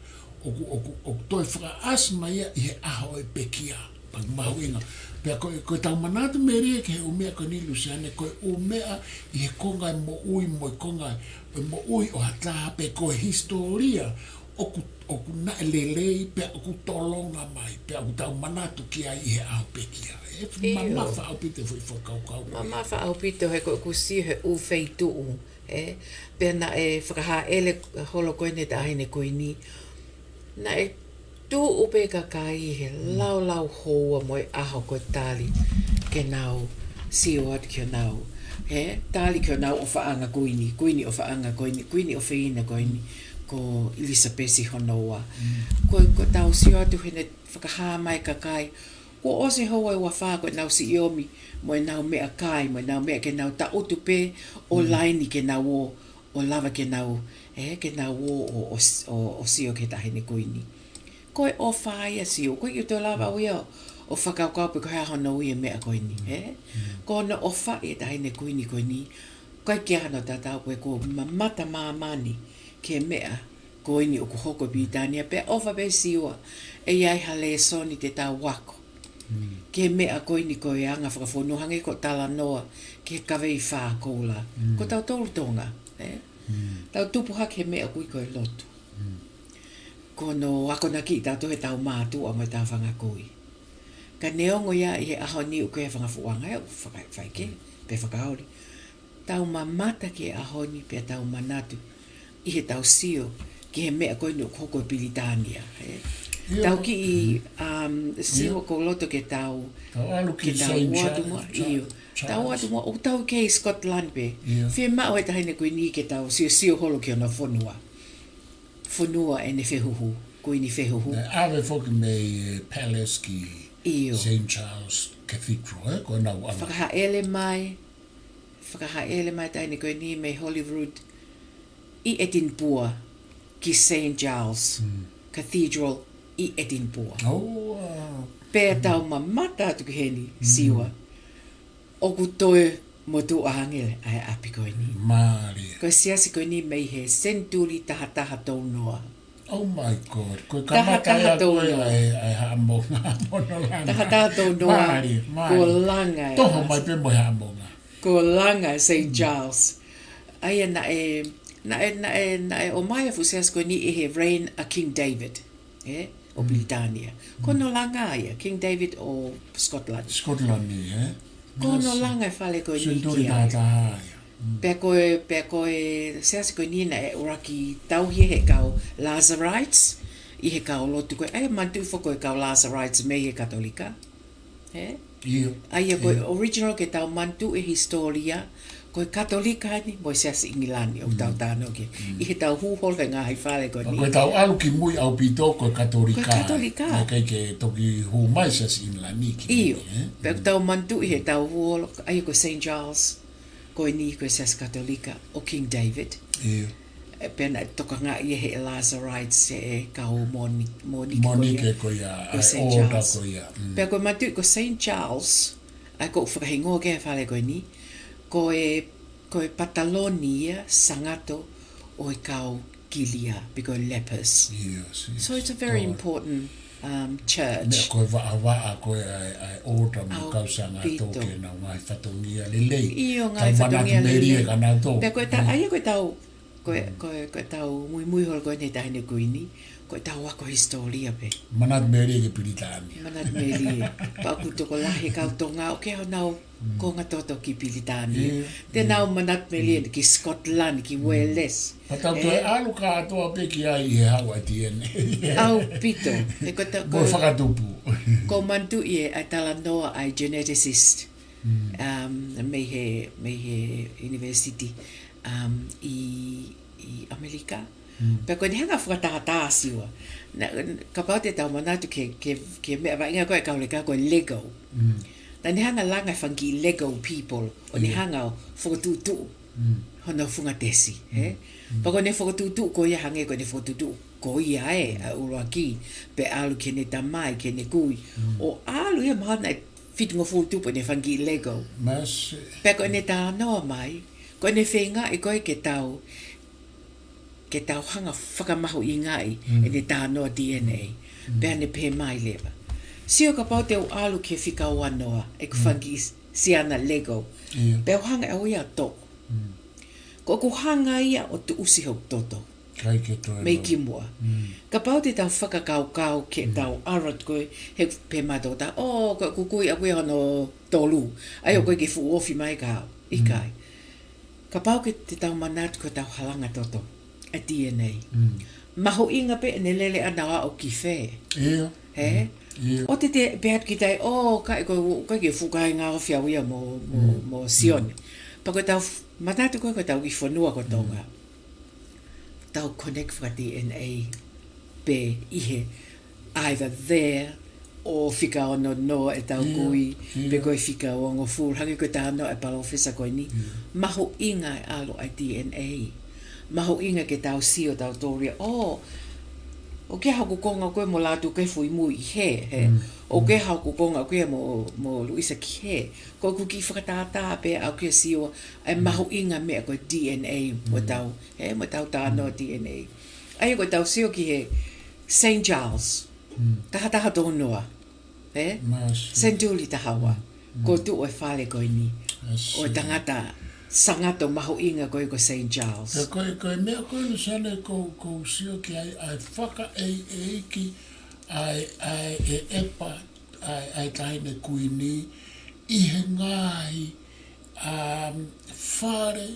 ʻOku, ʻoku, ʻoku toe fakaʻasi mai ia ʻi he ʻaho ʻo e pekia. Pea mahuʻinga. Pea ko, ko ʻetau Manatu Melie ki he ʻū meʻa ko eni Luseane, ko e ʻū meʻa ʻi he konga e moʻui mo e konga e moʻui ʻo ha taha pe ko e hisitōlia ʻoku, ʻoku naʻe lelei, pea ʻoku tolonga mai, pea ʻoku tau manatu ki ai ʻi he ʻaho pekia. ʻE ʻIo. mamafa ʻaupito e foʻi fakakaukau ko ia. Mamafa ʻaupito he ko ʻeku sio he ʻū feituʻu, ē? Pea naʻe fakahāʻele holo ko eni e Taʻahine Kuini. Naʻe tuʻu pē kakai he Mm. laulau houa mo e ʻaho ko e tali ke nau sio atu ki honau, ē? Tali ki honau ʻofaʻanga kuini, kuini ʻofaʻanga ko eni, kuini ʻofeina ko eni, ko ʻIlisapesi hono ua. Mm. Ko, ko ʻetau sio atu heʻene fakahā mai kakai, kuo ʻosi houa ʻe ua fā ko ʻenau siʻi ʻomi, mo ʻenau meʻakai, mo ʻenau meʻa ke nau taʻutu pē, ʻo Mm. laini ke nau ō, ʻo lava ke nau, ē, ke nau ō, ʻo, ʻo, ʻo, ʻo sio ki he Taʻahine Kuini. Ko e ʻofa ia Sio, ʻoku ʻikai ke u toe lava au ia ʻo, ʻo fakakaukau pe ko e hā hono ui e meʻa ko eni, ē? Mm. Ko hono ʻofa e Taʻahine Kuini ko eni, ʻoku ʻikai ke ʻi ai hano tatau ko e kuo mamata māmani ki he meʻa ko eni ʻoku hoko ʻi Pilitānia, pea ʻofa pē Siua, ʻe ʻi ai ha lēsoni te tau ako. Mm. Ki he meʻa ko eni ko e anga fakafonua hangē ko e talanoa ki he kavei fā koula. Mm. Ko tautolu Tonga, ē? Mm. Tau tupu hake he meʻa ʻoku ui ko e lotu. Mm. Ko hono akonakiʻi tautolu heʻetau mātuʻa mo ʻetau fanga kui. Ka neongo ia ʻi he ʻaho ni ʻoku ʻi ai e fanga fuʻu anga ʻoku faka-, faikehe, Mm. pe fakaoli. Tau mamata ki he ʻaho ni pea tau manatu ʻi heʻetau sio ki he meʻa ko eni ʻoku hoko ʻi Pilitānia, ē? ʻIo. Tau kiʻi, Mm. um, sio ʻIo. ʻoku ou loto ke tau, Tau ʻalu ki ke tau Saint ō atu Charles, muʻa, Cha-, ʻio. Tau ō Charles. atu muʻa, ʻoku tau kei Scotland pē. ʻIo. Fiemaʻu e Taʻahine Kuini ke tau siosio holo ki hono fonua. Fonua ʻene fehuhu, kuini fehuhu. Naʻe ʻave foki mei he palace ki ʻIo. Saint Charles Cathedral, ē? Ko ʻenau ʻalu. Fakahāʻele mai, fakahāʻele mai Taʻahine Kuini mei Holyrood ʻi Edinburgh ki Saint Charles Mm. Cathedral ʻi Edinburgh. Oh, wow. Pea Mm. tau mamata atu ki heni, Mm. Siua. ʻOku toe motuʻa ange ʻa e ʻapi ko eni. Mālie. Ko e siasi ko eni mei he senituli taha taha tolu noa. Oh my God. Ko e Taha kamata taha ia ko tolu e noa. ʻa e, ʻa e Haʻamonga, Monolanga. Taha taha tolu noa. Mālie, mālie. Kuo langa e Toho ʻa mai pē mo e Haʻamonga. Kuo langa e Saint Mm. Charles. ʻA ia naʻe, naʻe, naʻe, naʻe ʻomai e fuʻu siasi ko eni ʻi he reign ʻa King David, ē, ʻo Mm. Pilitānia. Ko Mm. hono langa ia, King David ʻo Scotland. Scotland ni, ē? Ko hono Yes. langa e fale ko eni Senituli kia. taha taha ia. Pea ko e, pea ko e siasi ko eni naʻe ʻuluaki tauhi ʻe he kau Lazarites, ʻi he kau lotu ko ē, ʻa ia manatuʻi foki ko e kau Lazarites mei he Katolika. He? ʻIo. ʻA ia ko e original ke tau manatuʻi e hisitōlia, ko e Katolika eni mo e Siasi ʻIngilani ʻoku tau talanoa ki ai. ʻI he tau hū holo he ngaahi fale ko eni. Ko e tau ʻalu ki mui ʻaupito ko e Katolika. Ko e Katolika. Naʻe ʻikai ke toki hū mai Siasi ʻIngilani ki mui, ʻio. He? Pea ʻoku tau manatuʻi he tau hū holo, ʻa ia ko Saint Charles, ko eni ko e Siasi Katolika ʻo King David. ʻIo. ʻE, pea naʻe tokangaʻi ʻe he Lazarites ʻe he kau Moni-, Monike ko ia. Monike ko ia, ko ʻa e Saint Charles. Pea ko e manatuʻi ko Saint Charles, ʻa ia ʻoku fakahingoa ki ai e fale ko eni, ko e, ko e pataloni ia sangato ʻo e kau kilia, pe ko e lepers. So it's a very important, um, church. Meʻa ko e vaʻavaʻa ko ē ʻa e, ʻa e order mo e kau sangato ʻaupito. Ke nau ngaahi fatongia lelei. ʻIo, ngaahi fatongia lelei. Pea ko e ta-, ʻa ia ko e tau, ko e, ko e, ko e tau muimui holo ko eni he Taʻahine Kuini, ko e tau ako hisitōlia pē. Manatu melie ki Pilitānia. Manatu melie. Pea ʻoku tokolahi e kau Tonga ʻoku ʻi ai honau konga toto ki Pilitānia. Te nau manatu melie ki Scotland, ki Wales. Pea tau toe ʻalu kātoa pē ki ai ʻi he haʻu ʻa e D N A. ʻAupito. He ko e ta-, ko e fakatupu. ʻOku ou manatuʻi e, ʻa e talanoa ʻa e geneticist, um, mei he, mei he university, um, ʻi, ʻi ʻAmelika. Pea ko ʻene hanga fakatātā Siua. Naʻa, kapau te tau manatu ki he, ki he, ki he meʻa vaʻinga ko ē ʻa e kau Leka ko e Lego. Naʻa ne hanga langa e fanga kiʻi Lego people, ʻo ne hanga ʻo fakatuʻutuʻu hono funga tesi, he? Pea ko ʻene fakatuʻutuʻu ko ia hangē ko ʻene fakatuʻutuʻu ko ia ē, ʻa e ʻuluaki, pea ʻalu ki heʻene tamai, ki heʻene kui. ʻO ʻalu ia mahalo naʻe fitungofulu tupu ʻene fanga kiʻi Lego. Pea ko ʻene talanoa mai, ko ʻene feingaʻi ko ē ke tau ke tau hanga fakamahuʻingaʻi ʻene talanoa D N A. Pea ne pehē mai leva. Sio kapau te u ʻalu ki he fika uanoa, ʻeku fanga kiʻi siana Lego. Pea u hanga ʻe au ia ʻo toʻo. Ko ʻeku hanga ia ʻo tuʻusi hoku toto. Mei kimuʻa. Kapau te tau fakakaukau ke tau ʻalu atu ko ē, he pehē mai e tokotaha, ʻō, ko ʻeku kui ʻaʻaku ia hono tolu. ʻA ia ʻoku ʻikai ke fuʻu ofi mai ka, ʻikai. Kapau ke te tau manatu ko e tau halanga toto, ʻa e D N A. Mahuʻinga pē ʻene lele ʻana ʻo aʻu ki fē. He? ʻOua te te pehē atu kita ai, ʻō, ka ʻikai ko, ʻikai ke fuʻu kāinga ofi au ia mo, mo, mo Sione. Pea ko e tau f-, manatu ko ē ko e tau kiʻi fonua ko Tonga. Tau connect faka-D N A pē ʻi he either there ʻo fika ono noa ʻetau kui, pe ko e fika uongofulu, hangē ko e talanoa ʻa e palōfesa ko eni. Mahuʻinga e ʻalu ʻa e D N A. Mahuʻinga ke tau sio ʻo tau tōlia, ʻō, ʻoku ʻi ai hoku konga ko ē mo Lātūkefu ʻi mui, he, he. ʻOku ʻi ai hoku konga ko ē mo, mo Luisa ki hē. Ko ʻeku kiʻi fakatātā pē ʻaʻaku ia Siua, ʻa e mahuʻinga meʻa ko e D N A, mo tau, he, mo tau talanoa D N A. ʻA ia ko e tau sio ki he Saint Charles, taha taha tolu noa, he? Senituli taha ua, ko e tuʻu e fale ko eni ʻo e tangata sangato mahuʻinga ko ē ko Saint Charles. Ko e, ko e meʻa ko ē Luseane ʻoku ou, ʻoku ou sio ki ai, ʻa e fakaʻeiʻeiki ʻa e, ʻa e, ʻe ʻEpa, ʻa e, ʻa e Taʻahine Kuini, ʻi he ngaahi, um, fale,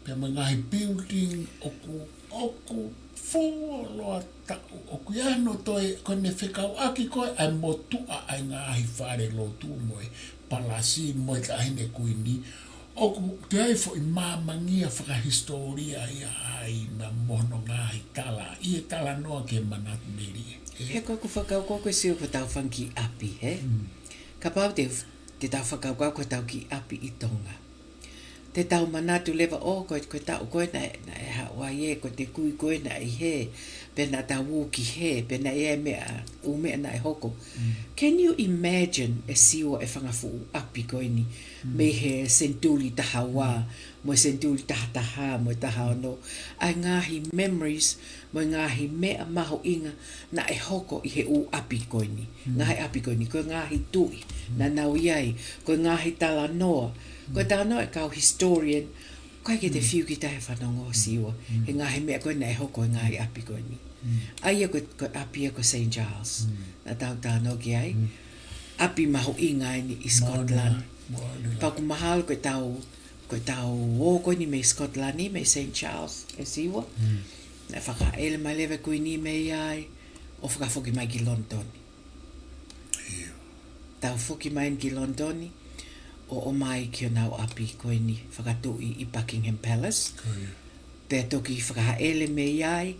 pea mo e ngaahi building ʻoku, ʻoku fuoloa taʻu, ʻoku ʻi ai hono toe, ko ʻene fekauʻaki ko ē ʻa e motuʻa ʻa e ngaahi fale lotu mo e palasi mo e Taʻahine Kuini, ʻoku toe ʻi ai foʻi māmangia fakahisitōlia ia ai na mo hono ngaahi tala, ʻi he talanoa ke manatu melie. He ko ʻeku fakakaukau ko e sio ko e tau fanga kiʻi ʻapi, he? Kapau te, te tau fakakaukau ko e tau kiʻi ʻapi ʻi Tonga. Te tau manatu leva ʻo ko e, ko e taʻu ko ē naʻe, naʻe haʻu ai ē, ko e te kui ko ē naʻe ʻi hē, pea naʻa tau ō ki hē, pea naʻe ʻi ai e meʻa, ʻū meʻa naʻe hoko. Can you imagine e Siua e fanga fuʻu ʻapi ko eni, mei he senituli taha ua, mo e senituli taha taha, mo e taha ono, ʻa e ngaahi memories, mo e ngaahi meʻa mahuʻinga naʻe hoko ʻi he ʻū ʻapi ko eni. Ngaahi ʻapi ko eni, ko e ngaahi tuʻi naʻa nau ʻi ai, ko e ngaahi talanoa, ko e talanoa e kau historian, ʻoku ʻikai ke te fiu kita he fanongo Siua, he ngaahi meʻa ko ē naʻe hoko he ngaahi ʻapi ko eni. ʻA ia ko e, ko e ʻapi ia ko Saint Charles, naʻa tau talanoa ki ai. ʻApi mahuʻinga eni ʻi Scotland. Pea ʻoku mahalo ko e tau Ko ʻetau ō ko eni mei Scotland, mei Saint Charles, ʻe Siua. Naʻe fakaʻele mai leva e Kuini mei ai, ʻo fakafoki mai ki Lonitoni. Tau foki mai ki Lonitoni, ʻo ʻomai ki honau ʻapi ko eni fakatuʻi ʻi Buckingham Palace. Pea toki fakaʻele mei ai,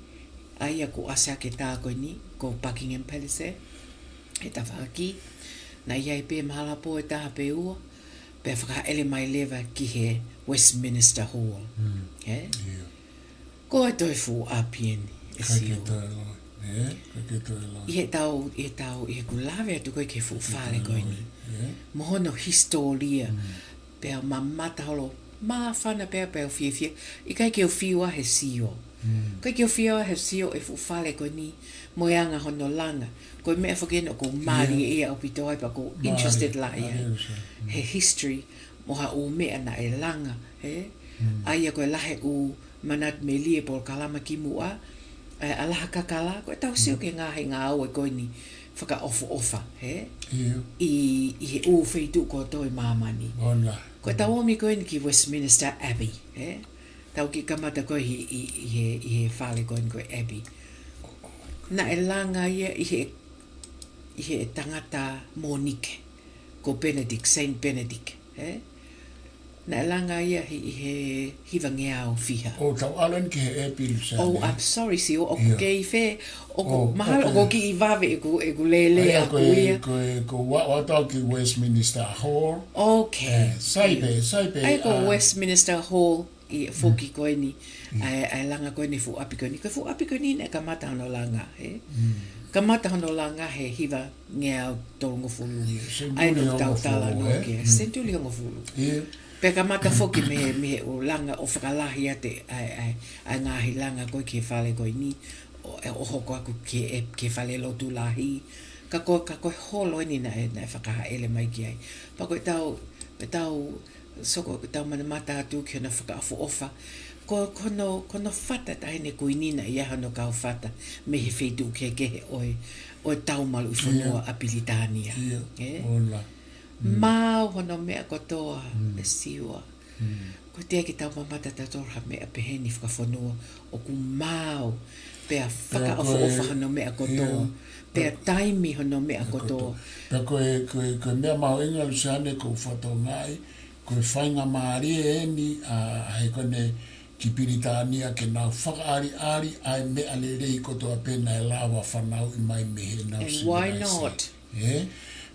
ʻa ia ko ʻAsi ake tā ko eni, ko Buckingham Palace, he tafaʻaki. Naʻe ʻi ai pē mahalo pō ʻe taha pe ua, pea fakaʻele mai leva ki he Westminster Hall. He? Ko e toe fuʻu ʻapi eni, ʻe Siua. ʻI heʻetau, ʻi heʻetau, ʻi heʻeku lave atu ko ē ki he fuʻu fale ko eni. Mo hono hisitōlia. Pea mamata holo, māfana pea pea u fiefia. ʻIkai ke u fiu ʻa he sio. ʻIkai ke u fiu ʻa he sio e fuʻu fale ko eni, mo e anga hono langa. Ko e meʻa foki eni ʻoku ou mālie ia ʻaupito ai pea ʻoku ou interested lahi ai. He history, mo ha ʻū meʻa naʻe langa, he? ʻA ia ko e lahi e ʻū manatu melie polokalama kimuʻa, ʻa e ʻalaha kakala, ko ʻetau sio ki he ngaahi ngāue ko eni fakaʻofoʻofa, he? ʻI, ʻi he ʻū feituʻu kotoa ʻi māmani. Ko ʻetau ō mai ko eni ki Westminster Abbey, he? Tau kiʻi kamata ko ē ʻi, ʻi, ʻi he, ʻi he fale ko eni ko e Abbey. Naʻe langa ia ʻi he, ʻi he tangata Mōnike, ko Benedict, Saint Benedict, he? Naʻe langa ia ʻi, ʻi he hivangeau fiha. ʻOku tau ʻalu eni ki he Abbey, Luseane. Oh, I'm sorry, Siua, ʻoku kei fē, ʻoku mahalo ʻoku kiʻi vave ʻeku, ʻeku lele ʻaʻaku ia. Ko e, ko e, ko e ʻoatu au ki Westminster Hall. Okay. Sai pē, sai pē. ʻA ia ko Westminster Hall, ʻi he foki ko eni, ʻa e, ʻa e langa ko eni fuʻu ʻapi ko eni. Ko e fuʻu ʻapi ko eni naʻe kamata hono langa, he? Kamata hono langa he hivangeau tolungofulu. ʻA ia naʻa tau talanoa ki ai, senituli hongofulu. Pea kamata foki mei he, mei he ʻū langa ʻo fakalahi atu ʻa e, ʻa e, ʻa e ngaahi langa ko ē ki he fale ko eni, ʻo, ʻo hoko atu ki he, ki he falelotu lahi. Ka ko, ka ko e holo eni naʻe, naʻe fakaʻele mai ki ai. Pea ko ʻetau, ʻetau soko, ko ʻetau manamata atu ki hono fakaʻofoʻofa. Ko, ko hono, ko hono fata taʻahine Kuini naʻe ʻi ai hono kau fata mei he feituʻu kehekehe ʻo e, ʻo e tau maluʻi fonua ʻa Pilitānia. Maau hono meʻa kotoa, ʻe Siua. Ko e teʻeki ke tau mamata tautolu ha meʻa peheni fakafonua, ʻoku maau, pea fakaʻofoʻofa hono meʻa kotoa, pea taimi hono meʻa kotoa. Pea ko e, ko e, ko e meʻa mahuʻinga, Luseane, ʻoku ou fakatokangaʻi, ko e faingamālie eni ʻa, ʻa he ko eni ki Pilitānia ke nau fakaʻaliʻali ʻa e meʻa lelei kotoa pē naʻe lava fanauʻi mai mei heʻenau civilization. Ē?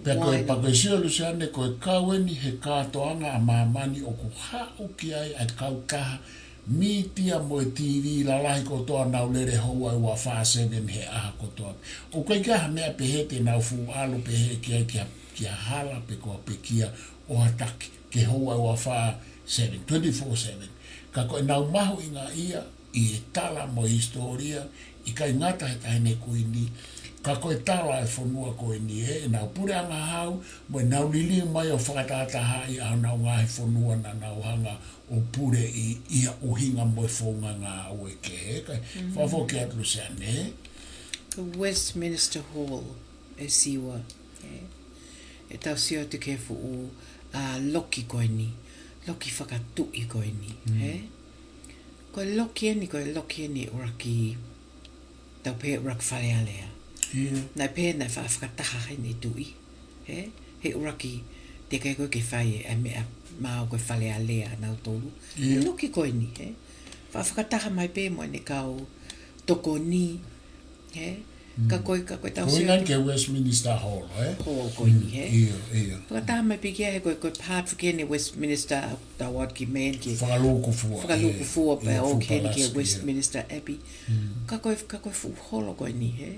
Pea ko e, pea ko e sio, Luseane, ko e kau eni he kātoanga ʻa māmani ʻoku haʻu ki ai ʻa e kautaha mītia mo e T V lalahi kotoa, nau lele houa ʻe ua fā seven he ʻaho kotoa. ʻOku ʻikai ke ʻi ai ha meʻa pehē te nau fuʻu ʻalu pehē ki ai ki ha, ki ha hala pe ko ha pekia ʻo ha taki ke houa ʻe ua fā seven, twenty-four seven. Ka ko ʻenau mahuʻingaʻia ʻi he tala mo e hisitōlia, ʻikai ngata he taʻahine Kuini, ka ko e tala e fonua ko eni, ē, ʻenau puleʻanga hau, mo ʻenau liliu mai ʻo fakatātaaʻi ʻa honau ngaahi fonua naʻa nau hanga ʻo puleʻi ʻi ha ʻuhinga mo e founga ngāue kehe, ē, kae fakafoki atu, Luseane. Ko Westminster Hall, ʻe Siua, ē. ʻE tau sio atu ki he fuʻu, ā, loki ko eni, loki fakatuʻi ko eni, ē. Ko e loki eni, ko e loki eni ʻuluaki, tau pehē ʻuluaki Fale Alea. Naʻe pehē naʻe fa-, fakataha heni e tuʻi, ē. He ʻuluaki, teʻeki ai ko ē ke fai e meʻa maau ko e Fale Alea ʻanautolu. He loki ko eni, ē. Fa-, fakataha mai pē mo ʻene kau tokoni, ē. Ka ko e, ka ko e tau sio atu ki he Westminster Hall, ē? Hall ko eni, ē? ʻIo, ʻio. Fakataha mai pē ki ai he ko e, ko e part foki eni Westminster, tau ō atu ki mei heni ki he fakalūkufua, fakalūkufua pea ō ki heni ki he Westminster Abbey. Ka ko e, ka ko e fuʻu holo ko eni, ē?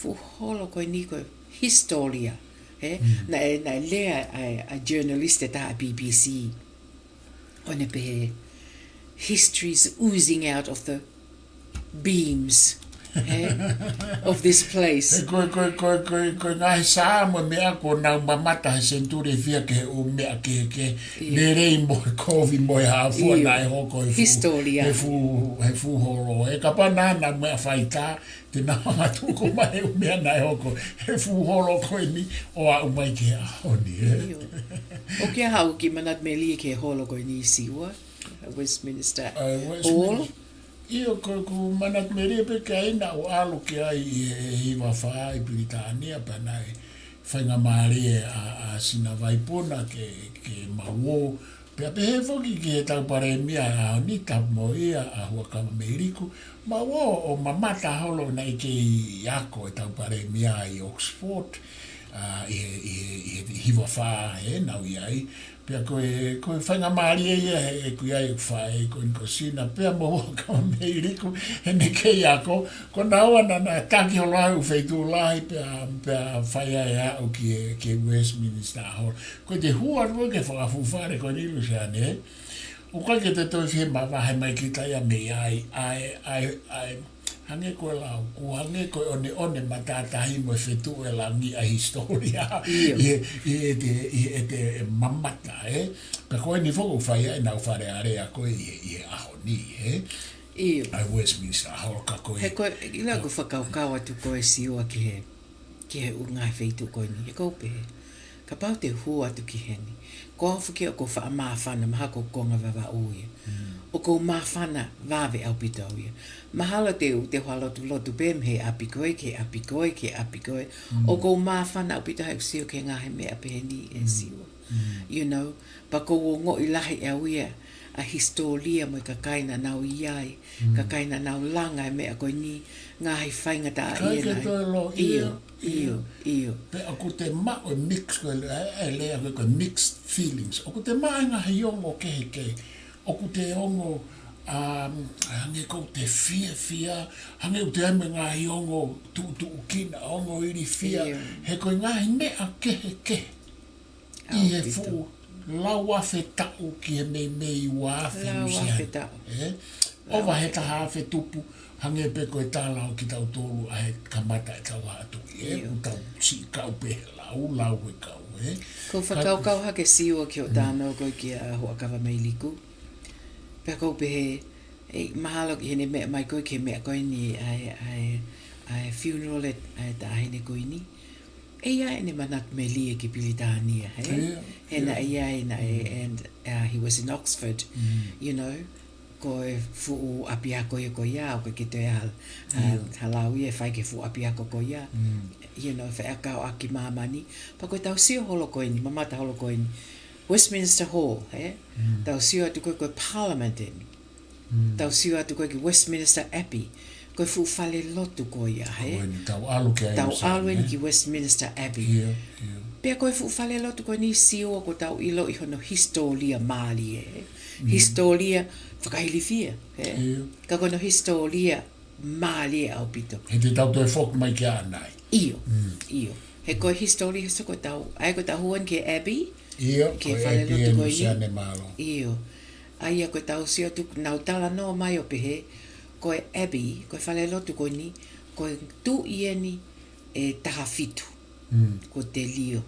Fuʻu holo ko eni ko e hisitōlia, ē? Naʻe, naʻe lea ʻa e, ʻa e journalist ʻe taha ʻa e B B C. ʻO ne pehē, "History's oozing out of the beams." He, of this place. He ko e, ko e, ko e, ko e, ko e ngaahi Samoa mo e meʻa kuo nau mamata he senituli ʻe fiha ki he ʻū meʻa kehekehe. Io. Lelei mo e kovi mo e hā fua. Io. Naʻe hoko he fuʻu, Hisitōlia. He fuʻu, he fuʻu holo. He kapau naʻa nau meʻa faitā, te nau hanga tuku mai e ʻū meʻa naʻe hoko he fuʻu holo ko eni ʻo aʻu mai ki he ʻaho ni, ē? Io. ʻOku ʻi ai haʻo kiʻi manatu melie ki he holo ko eni ʻi Siua, Westminster Hall? ʻA e Westminster. ʻIo, ko ʻeku manatu melie pē ki ai, naʻa ku ʻalu ki ai ʻi he hiva fā ʻi Pilitānia, pea naʻe faingamālie ʻa, ʻa Sina Vaipuna ke, ke mau ō. Pea pehē foki ki he tau palēmia ʻaho ni, tapu mo ia, ʻa Huʻakavameiliku, mau ō ʻo mamata holo naʻe kei ako e tau palēmia ʻi Oxford, ʻa, ʻi he, ʻi he, ʻi he hiva fā ʻenau ʻi ai. Pea ko e, ko e faingamālie ia he, ʻeku ʻi ai ʻeku faʻē ko eni ko Sina, pea mo Huʻakavameiliku, he naʻe kei ako, ko naua naʻa na taki holo ʻa e ʻū feituʻu lahi, pea, pea fai ai ʻo aʻu ki he, ki he Westminster Hall. Ko e te hua atu ki he fakafufale ko eni Luseane, ʻoku ʻikai ke te toe fiemaʻu he mei kita ia mei ai, ʻa e, ʻa e, ʻa e, hangē ko e lau, ʻoku hangē ko e ʻoneʻone matātahi mo e fetuʻu e langi ʻa e hisitōlia. Io. ʻI he, ʻi he te, ʻi he te mamata, ē? Pea ko eni foki ʻoku fai ai ʻenau Fale Alea ko ē ʻi he, ʻi he ʻaho ni, ē? Io. ʻA e Westminster Hall ka ko e. He ko e, ʻilo ʻeku fakakaukau atu ko e Siua ki he, ki he ʻū ngaahi feituʻu ko eni, he ʻoku ou pehē, kapau te u hū atu ki heni, ko au foki ʻoku ou faʻa māfana, mahalo ko e konga Vavaʻu ia. Mm. ʻOku ou māfana vave ʻaupito au ia. Mahalo te u, te u hā lotu lotu pē mei he ʻapi ko ē ki he ʻapi ko ē ki he ʻapi ko ē. Mm. ʻOku ou māfana ʻaupito he ʻeku sio ki he ngaahi meʻa pehē ni ē, mm, Siua. Mm. You know, pea ʻoku ou ongoʻi lahi ʻe au ia ʻa e hisitōlia mo e kakai naʻa nau ʻi ai, mm, kakai naʻa nau langa e meʻa ko eni, ngaahi faingataʻaʻia. ʻIkai ke naʻe toe ʻilo, ʻio, ʻio, ʻio, ʻio. Pea ʻoku te maʻu e mix ko e, ʻa e, ʻa e lea ko e, ko e mixed feelings. ʻOku te maʻu e ngaahi ongo kehekehe. ʻOku te ongo, um, hangē ʻoku te fiefia, hangē ʻoku te ʻi ai mo e ngaahi ongo tuʻutuʻukina, ongo ilifia. ʻIo. He ko e ngaahi meʻa kehekehe ʻi he ʻaupito. Fuʻu lau afe taʻu ki he meimei ua afe Luseane. Lau afe taʻu. Ē? Lau afe taʻu. ʻOku ʻi ai e taha afe tupu, hangē pē ko e tala ʻo kitautolu ʻa e kamata e tau haʻa tuʻi, ē? ʻIo. ʻOku tau siʻi kau pē he lau, lau he kau, ē? Ko e fakakaukau hake Siua ki hoʻo, mm, talanoa ko ē kia Huʻakavameiliku. Pea ʻoku ou pehē, ʻe, mahalo ki heʻene meʻa mai ko ē ki he meʻa ko eni ʻa e, ʻa e, ʻa e funeral ʻa e, ʻa e Taʻahine Kuini. ʻE ʻi ai ʻene manatu melie ki Pilitānia, hē? ʻIo, he ʻio. Naʻe ʻi ai, naʻe, mm, and, uh, he was in Oxford, mm, you know, ko e fuʻu ʻapiako ia ko ia, ʻoku ʻikai ke toe ʻi ai ha, ha, ʻio, ha lau ia ʻe fai ki he fuʻu ʻapiako ko ia, mm, you know, feʻauaki māmani. Pea ko e tau sio holo ko eni, mamata holo ko eni, Westminster Hall, hē? Mm. Tau sio atu ko ē ko e Parliament eni. Mm. Tau sio atu ko ē ki Westminster Abbey, ko e fuʻu fale lotu ko ia, hē? Ko eni, tau ʻalu ki ai Tau usa, ʻalu eni, ē? Ki Westminster Abbey. ʻIo, ʻio. Pea ko e fuʻu fale lotu ko eni Siua ʻoku tau ʻiloʻi hono hisitōlia mālie, ē? Mm. Hisitōlia fakailifia, ē? ʻIo. Ka ko hono hisitōlia mālie ʻaupito. He te tau toe foki mai ki ai ʻanai. ʻIo, mm, ʻio. He ko e hisitōlia he soko tau, ʻa ia ko e tau hū eni ki he Abbey, ʻio, ki he ko e fale Abbey lotu eni ko eni. Luseane mālō. ʻIo. ʻA ia ko e tau sio atu naʻa nau talanoa mai ʻo pehē, ko e Abbey, ko e fale lotu ko eni, ko e tuʻi eni ʻe taha fitu. Mm. Ko Telio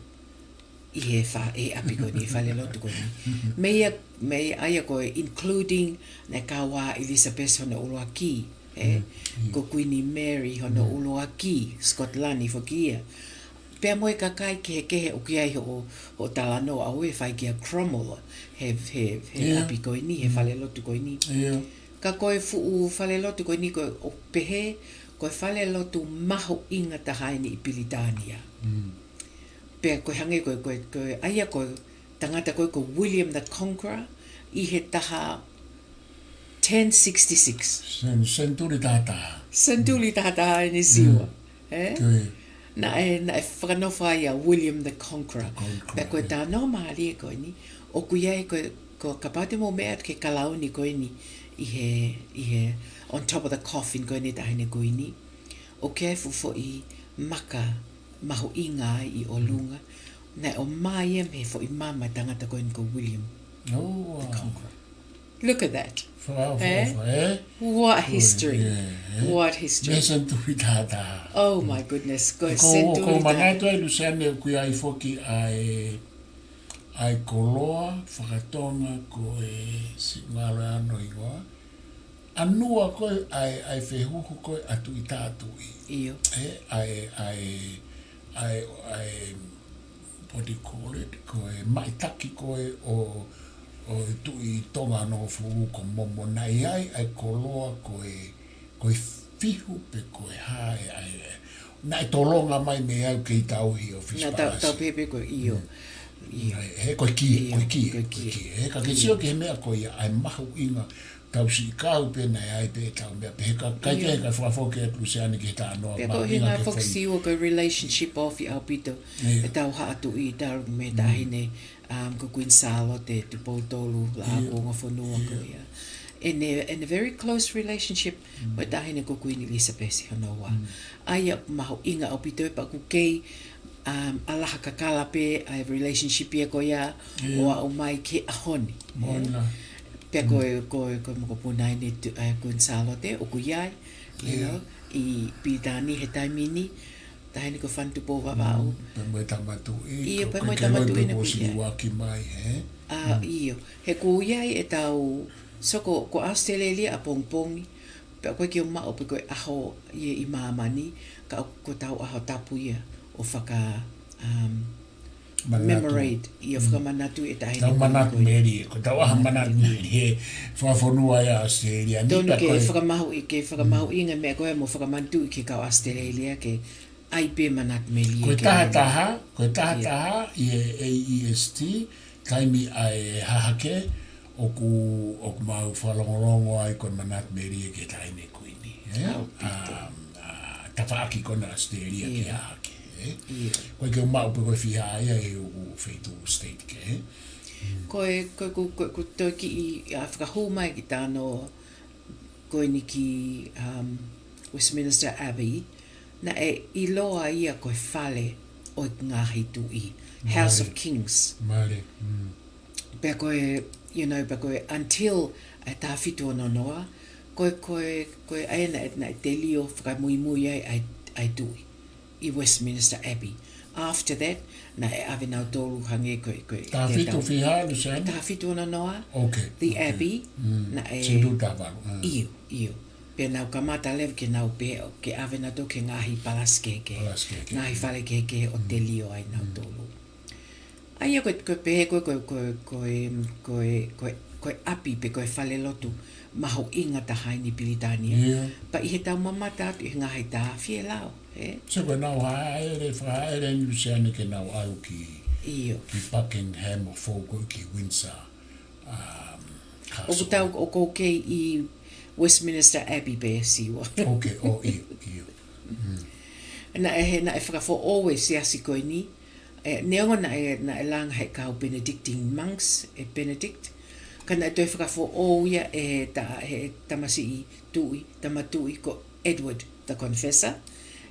ʻi he fa-, ʻi he ʻapi ko eni, fale lotu ko eni. Meia, meia ʻa ia ko e including naʻe kau ai ʻa ʻIlisapesi hono ʻuluaki, ē? Mm, mm. Ko Kuini Mary hono, mm, ʻuluaki, Scotland foki ia. Pea mo e kakai kehekehe ʻoku ʻi ai hoʻo, hoʻo talanoa ʻoku ʻi ai e fai kia Cromwell, he, he, he, ʻio, ʻapi ko eni, he, mm, fale lotu ko eni. ʻIo. Ka ko e fuʻu fale lotu ko eni ko e ʻoku pehē, ko e fale lotu mahuʻinga taha eni ʻi Pilitānia. Mm. Pea ko e hangē ko e, ko e, ko e, ʻa ia ko e tangata ko ē ko William the Conqueror ʻi he taha ten sixty-six. Sen-, senituli taha taha. Senituli taha taha eni Siua. Mm. Ē? Ko ia. Naʻe, naʻe fakanofo ai ʻa William the Conqueror. Conqueror, ē. Pea ko e talanoa mālie ko eni, ʻoku ʻi ai ko e, ko e kapau te mou meʻa atu ki he kalauni ko eni ʻi he, ʻi he on top of the coffin ko eni Taʻahine Kuini. ʻOku ʻi ai e fuʻu foʻi maka mahuʻinga ai ʻi ʻolunga. Naʻe ʻomai ia mei he foʻi mama e tangata ko eni ko William, oh, wow, the Conqueror. Look at that. Fakaʻofoʻofa, eh? What history. Yeah, eh? What history. Mei he senituli tahataha. Oh my goodness. Ko e Ko, ko senituli manatu tahataha. Ai, Luseane, ʻoku ʻi ai foki ʻa e, ʻa e koloa fakatonga ko e, siʻi ngalo ʻa hono hingoa. ʻAnua ko ē ʻa e, ʻa e fehuhu ko ē ʻa Tuʻi Tātuʻi. ʻIo. Eh, ʻa e, ʻa e, ʻa e, ʻa e, what do you call it? Ko e maʻitaki ko ē ʻo, ʻo e Tuʻi Tonga Nofo ko Momo, naʻe ʻi ai ʻa e koloa ko e, ko e fihu pe ko e hā ē, ʻa e, naʻe tolonga mai mei ai ʻoku kei tauhi ʻi he ʻōfisi palasi. Naʻe tau, tau pehē pē ko e ʻio. ʻIo. He, he ko e kie, ʻIo, ko e kie, ko e ko e kie. kie. He ka ke sio ki he meʻa ko ia, ʻa e mahuʻinga, tau siʻi kau pē naʻe ʻi ai pē ʻetau meʻa pehē, ka, ka ʻIo. ke, ka fakafoki atu Luseane ki he talanoa Pea ko e mahuʻinga hinga ke foki fai. Siua ko e relationship ofi ʻaupito. ʻIo. ʻEtau haʻa tuʻi talu mei he taʻahine, um, ko Kuini Sālote Tupou Tolu, Laʻā ʻIo. Kuongafonua ko ʻIo. ia. And a, and a very close relationship mo e taʻahine ko Kuini ʻIlisapesi hono ua. ʻA ia mahuʻinga ʻaupito ē pea ʻoku kei, um, ʻalaha kakala pē ʻa e relationship ia ko ia ʻIo. ʻo aʻu mai ki he ʻaho ni. Moʻoni. Pea ko e, ko e, ko e mokopuna eni tu-, ʻa e Kuini Sālote, ʻoku ʻi ai, you know, ʻi Pilitānia he taimi ni, taʻahine ko Fanitupou Vavaʻu. Pea mo e tama tuʻi, ʻIo, ko, pea ko mo e tama tuʻi eni ko ʻosi ia. Liuaki mai, he? ʻA, ʻio. He ʻoku ʻi ai ʻetau, so ko, ko ʻAositelēlia ʻapongipongi, pea ʻoku ʻikai ke u maʻu pe ko e ʻaho ia ʻi māmani, ka ko ʻetau ʻaho tapu ia ʻo faka, um, Manatu. Commemorate, ʻio, fakamanatu e taʻahine Tau ko ē manatu ko e melie, ko ʻetau ʻaho manatu melie, he fakafonua ia ʻAositelēlia ni Tonu pea ke ko e fakamahuʻi, ke fakamahuʻinga meʻa ko ē mo fakamanatu ki he kau ʻAositelēlia ke ʻai pē manatu melie Ko e ke tahataha, ko e tahataha, ʻi he A E S T, taimi ʻa e hahake, ʻoku, ʻoku mau fakalongolongo ai ko e manatu melie ki he taʻahine kuini, eh? ʻAupito. Um, ʻa, tafaʻaki ko ena ʻAositelēlia ki he ʻIo. hahake, eh? ʻIo. ʻOku ʻikai ke u maʻu pe ko e fiha ia he ʻoku feituʻu state kehe. Ko e, ko e, ko e, ko e, ko e toe kiʻi, ʻa, fakahū mai ki tano ko eni ki, um, Westminster Abbey, naʻe ʻiloa ia ko e fale ʻo e ngaahi tuʻi, House of Mālie. Kings. Mālie. Mm. Pea ko e, you know, pea ko e until ʻa e taha fitu ono noa, ko e, ko e, ko e ʻa ia naʻe, naʻe telio fakamuimui ai ʻa e, ʻa e tuʻi ʻi Westminster Abbey. After that, naʻe ʻave nautolu hangē ko e, ko e, Taha fitu fiha, Luseane? Taha fitu ono noa, Okay, the okay. Abbey, Mm. naʻe Senituli taha valu, mm. ʻIo, ʻio. Pea nau kamata leva ke nau pehē ke ʻave nautolu ki he ngaahi palasi kehekehe. Palasi kehekehe. Ngaahi fale kehekehe ʻo Mm. telio ai Mm. nautolu. ʻA ia ko e, ko e pehē ko e, ko e, ko e, ko e, ko e, ko e, ko e ʻapi pe ko e fale lotu mahuʻinga taha ʻi Pilitānia. ʻIo. Pea ʻi heʻetau mamata atu ʻi he ngaahi taʻu fie lau, eh? So ko ʻenau haʻele, fakahaʻele ʻeni Luseane ke nau ʻalu ki, ʻIo. ki Buckingham ʻo fou ko ē ki Windsor, um, Castle. ʻOku tau, ʻoku ou kei ʻi Westminster Abbey pē Siua. Okay, ʻo ʻio, ʻio. Mm. Naʻe, he naʻe fakafoʻou e siasi ko eni, ē, neongo naʻe, naʻe langa he kau Benedictine monks, ʻe Benedict, ka naʻe toe fakafoʻou ia ʻe he ta-, he tamasiʻi tuʻi, tama tuʻi ko Edward the Confessor,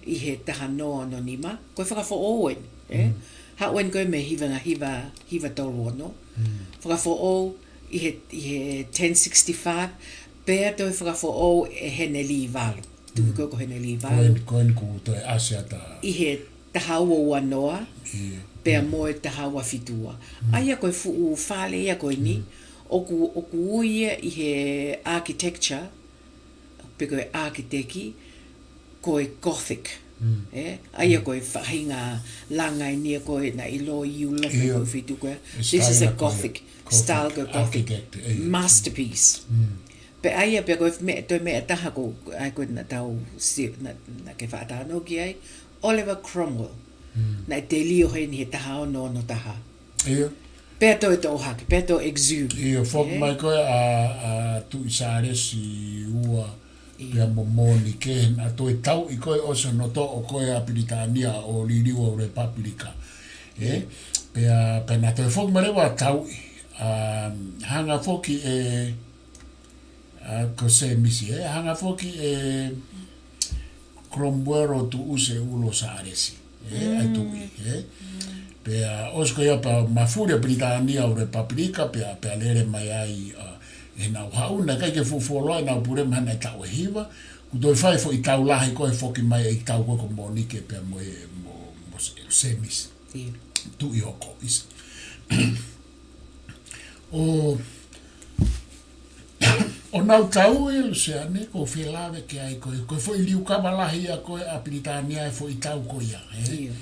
ʻi he taha noa ono nima, ko e fakafoʻou eni, ē? Mm. Haʻu eni ko ē mei he hiva nima hiva, hiva tolu ono. Mm. Fakafoʻou ʻi he, ʻi he ten sixty-five, pea toe fakafoʻou ʻe Henelī valu. Tuʻi Mm. ko ē ko Henelī Ko valu. eni, ko eni kuo toe ʻasi ʻa e ta- ʻI he taha ua ua noa, ʻIo. pea Mm. mo e taha ua fitu ua. Mm. ʻA ia ko e fuʻu fale ia ko eni, Mm. ʻoku, ʻoku ui ia ʻi he architecture, pe ko e ʻākiteki, ko e Gothic. Mm. Ē? ʻA ia Mm. ko e faʻahinga langa eni ia ko ē naʻe ʻiloa ʻi ʻIulope ʻIo. ko e feituʻu ko ē. E This is a style ko ē. Gothic, Gothic style ko e Gothic architect, ʻio. masterpiece. Mm. Pea ʻa ia pea ko e meʻa, toe meʻa ʻe taha ko ē, ʻa ia ko ē naʻa tau si-, naʻa, naʻa ke faʻa talanoa ki ai, Oliver Cromwell. Mm. Naʻe telio heni he taha ono ono taha. ʻIo. Pea toe toʻo hake, pea toe exhume. ʻIo, foki Ē? mai ko ē ʻa, ʻa Tuʻi Sālesi ua, ʻIo. pea mo Mōnike, naʻa toe tauʻi ko ē ʻosi hono toʻo ko ē ʻa Pilitānia ʻo liliu ʻa e Lepapilika. Ē? Pea, pea naʻa toe foki mai leva ʻo tauʻi, um, hanga foki ʻe, ʻa, ko Sēmisi, ē, hanga foki ʻe Cromwell ʻo tuʻusi e ulo Sālesi, ē, ʻa e Mm. tuʻi, ē. Mm. Pea ʻosi ko ia pea mafuli ʻa Pilitānia ʻo Lepapilika, pea, pea lele mai ai, ʻa, ʻEnau haʻu, naʻe ʻikai ke fufuoloa ʻenau pule mai, naʻe taʻu ʻe hiva, kuo toe fai foʻi tau lahi ko e foki mai e tau ko ē ko Monike pea mo e, mo, mo Se-, Semisi. ʻIo. Tuʻi ʻo Koʻisa. ʻO, ʻo nau tau ē Luseane, ʻoku ou fie lave ki ai ko e, ko e foʻi liukava lahi ia ko ē ʻa Pilitānia e foʻi tau ko ia, ē? ʻIo.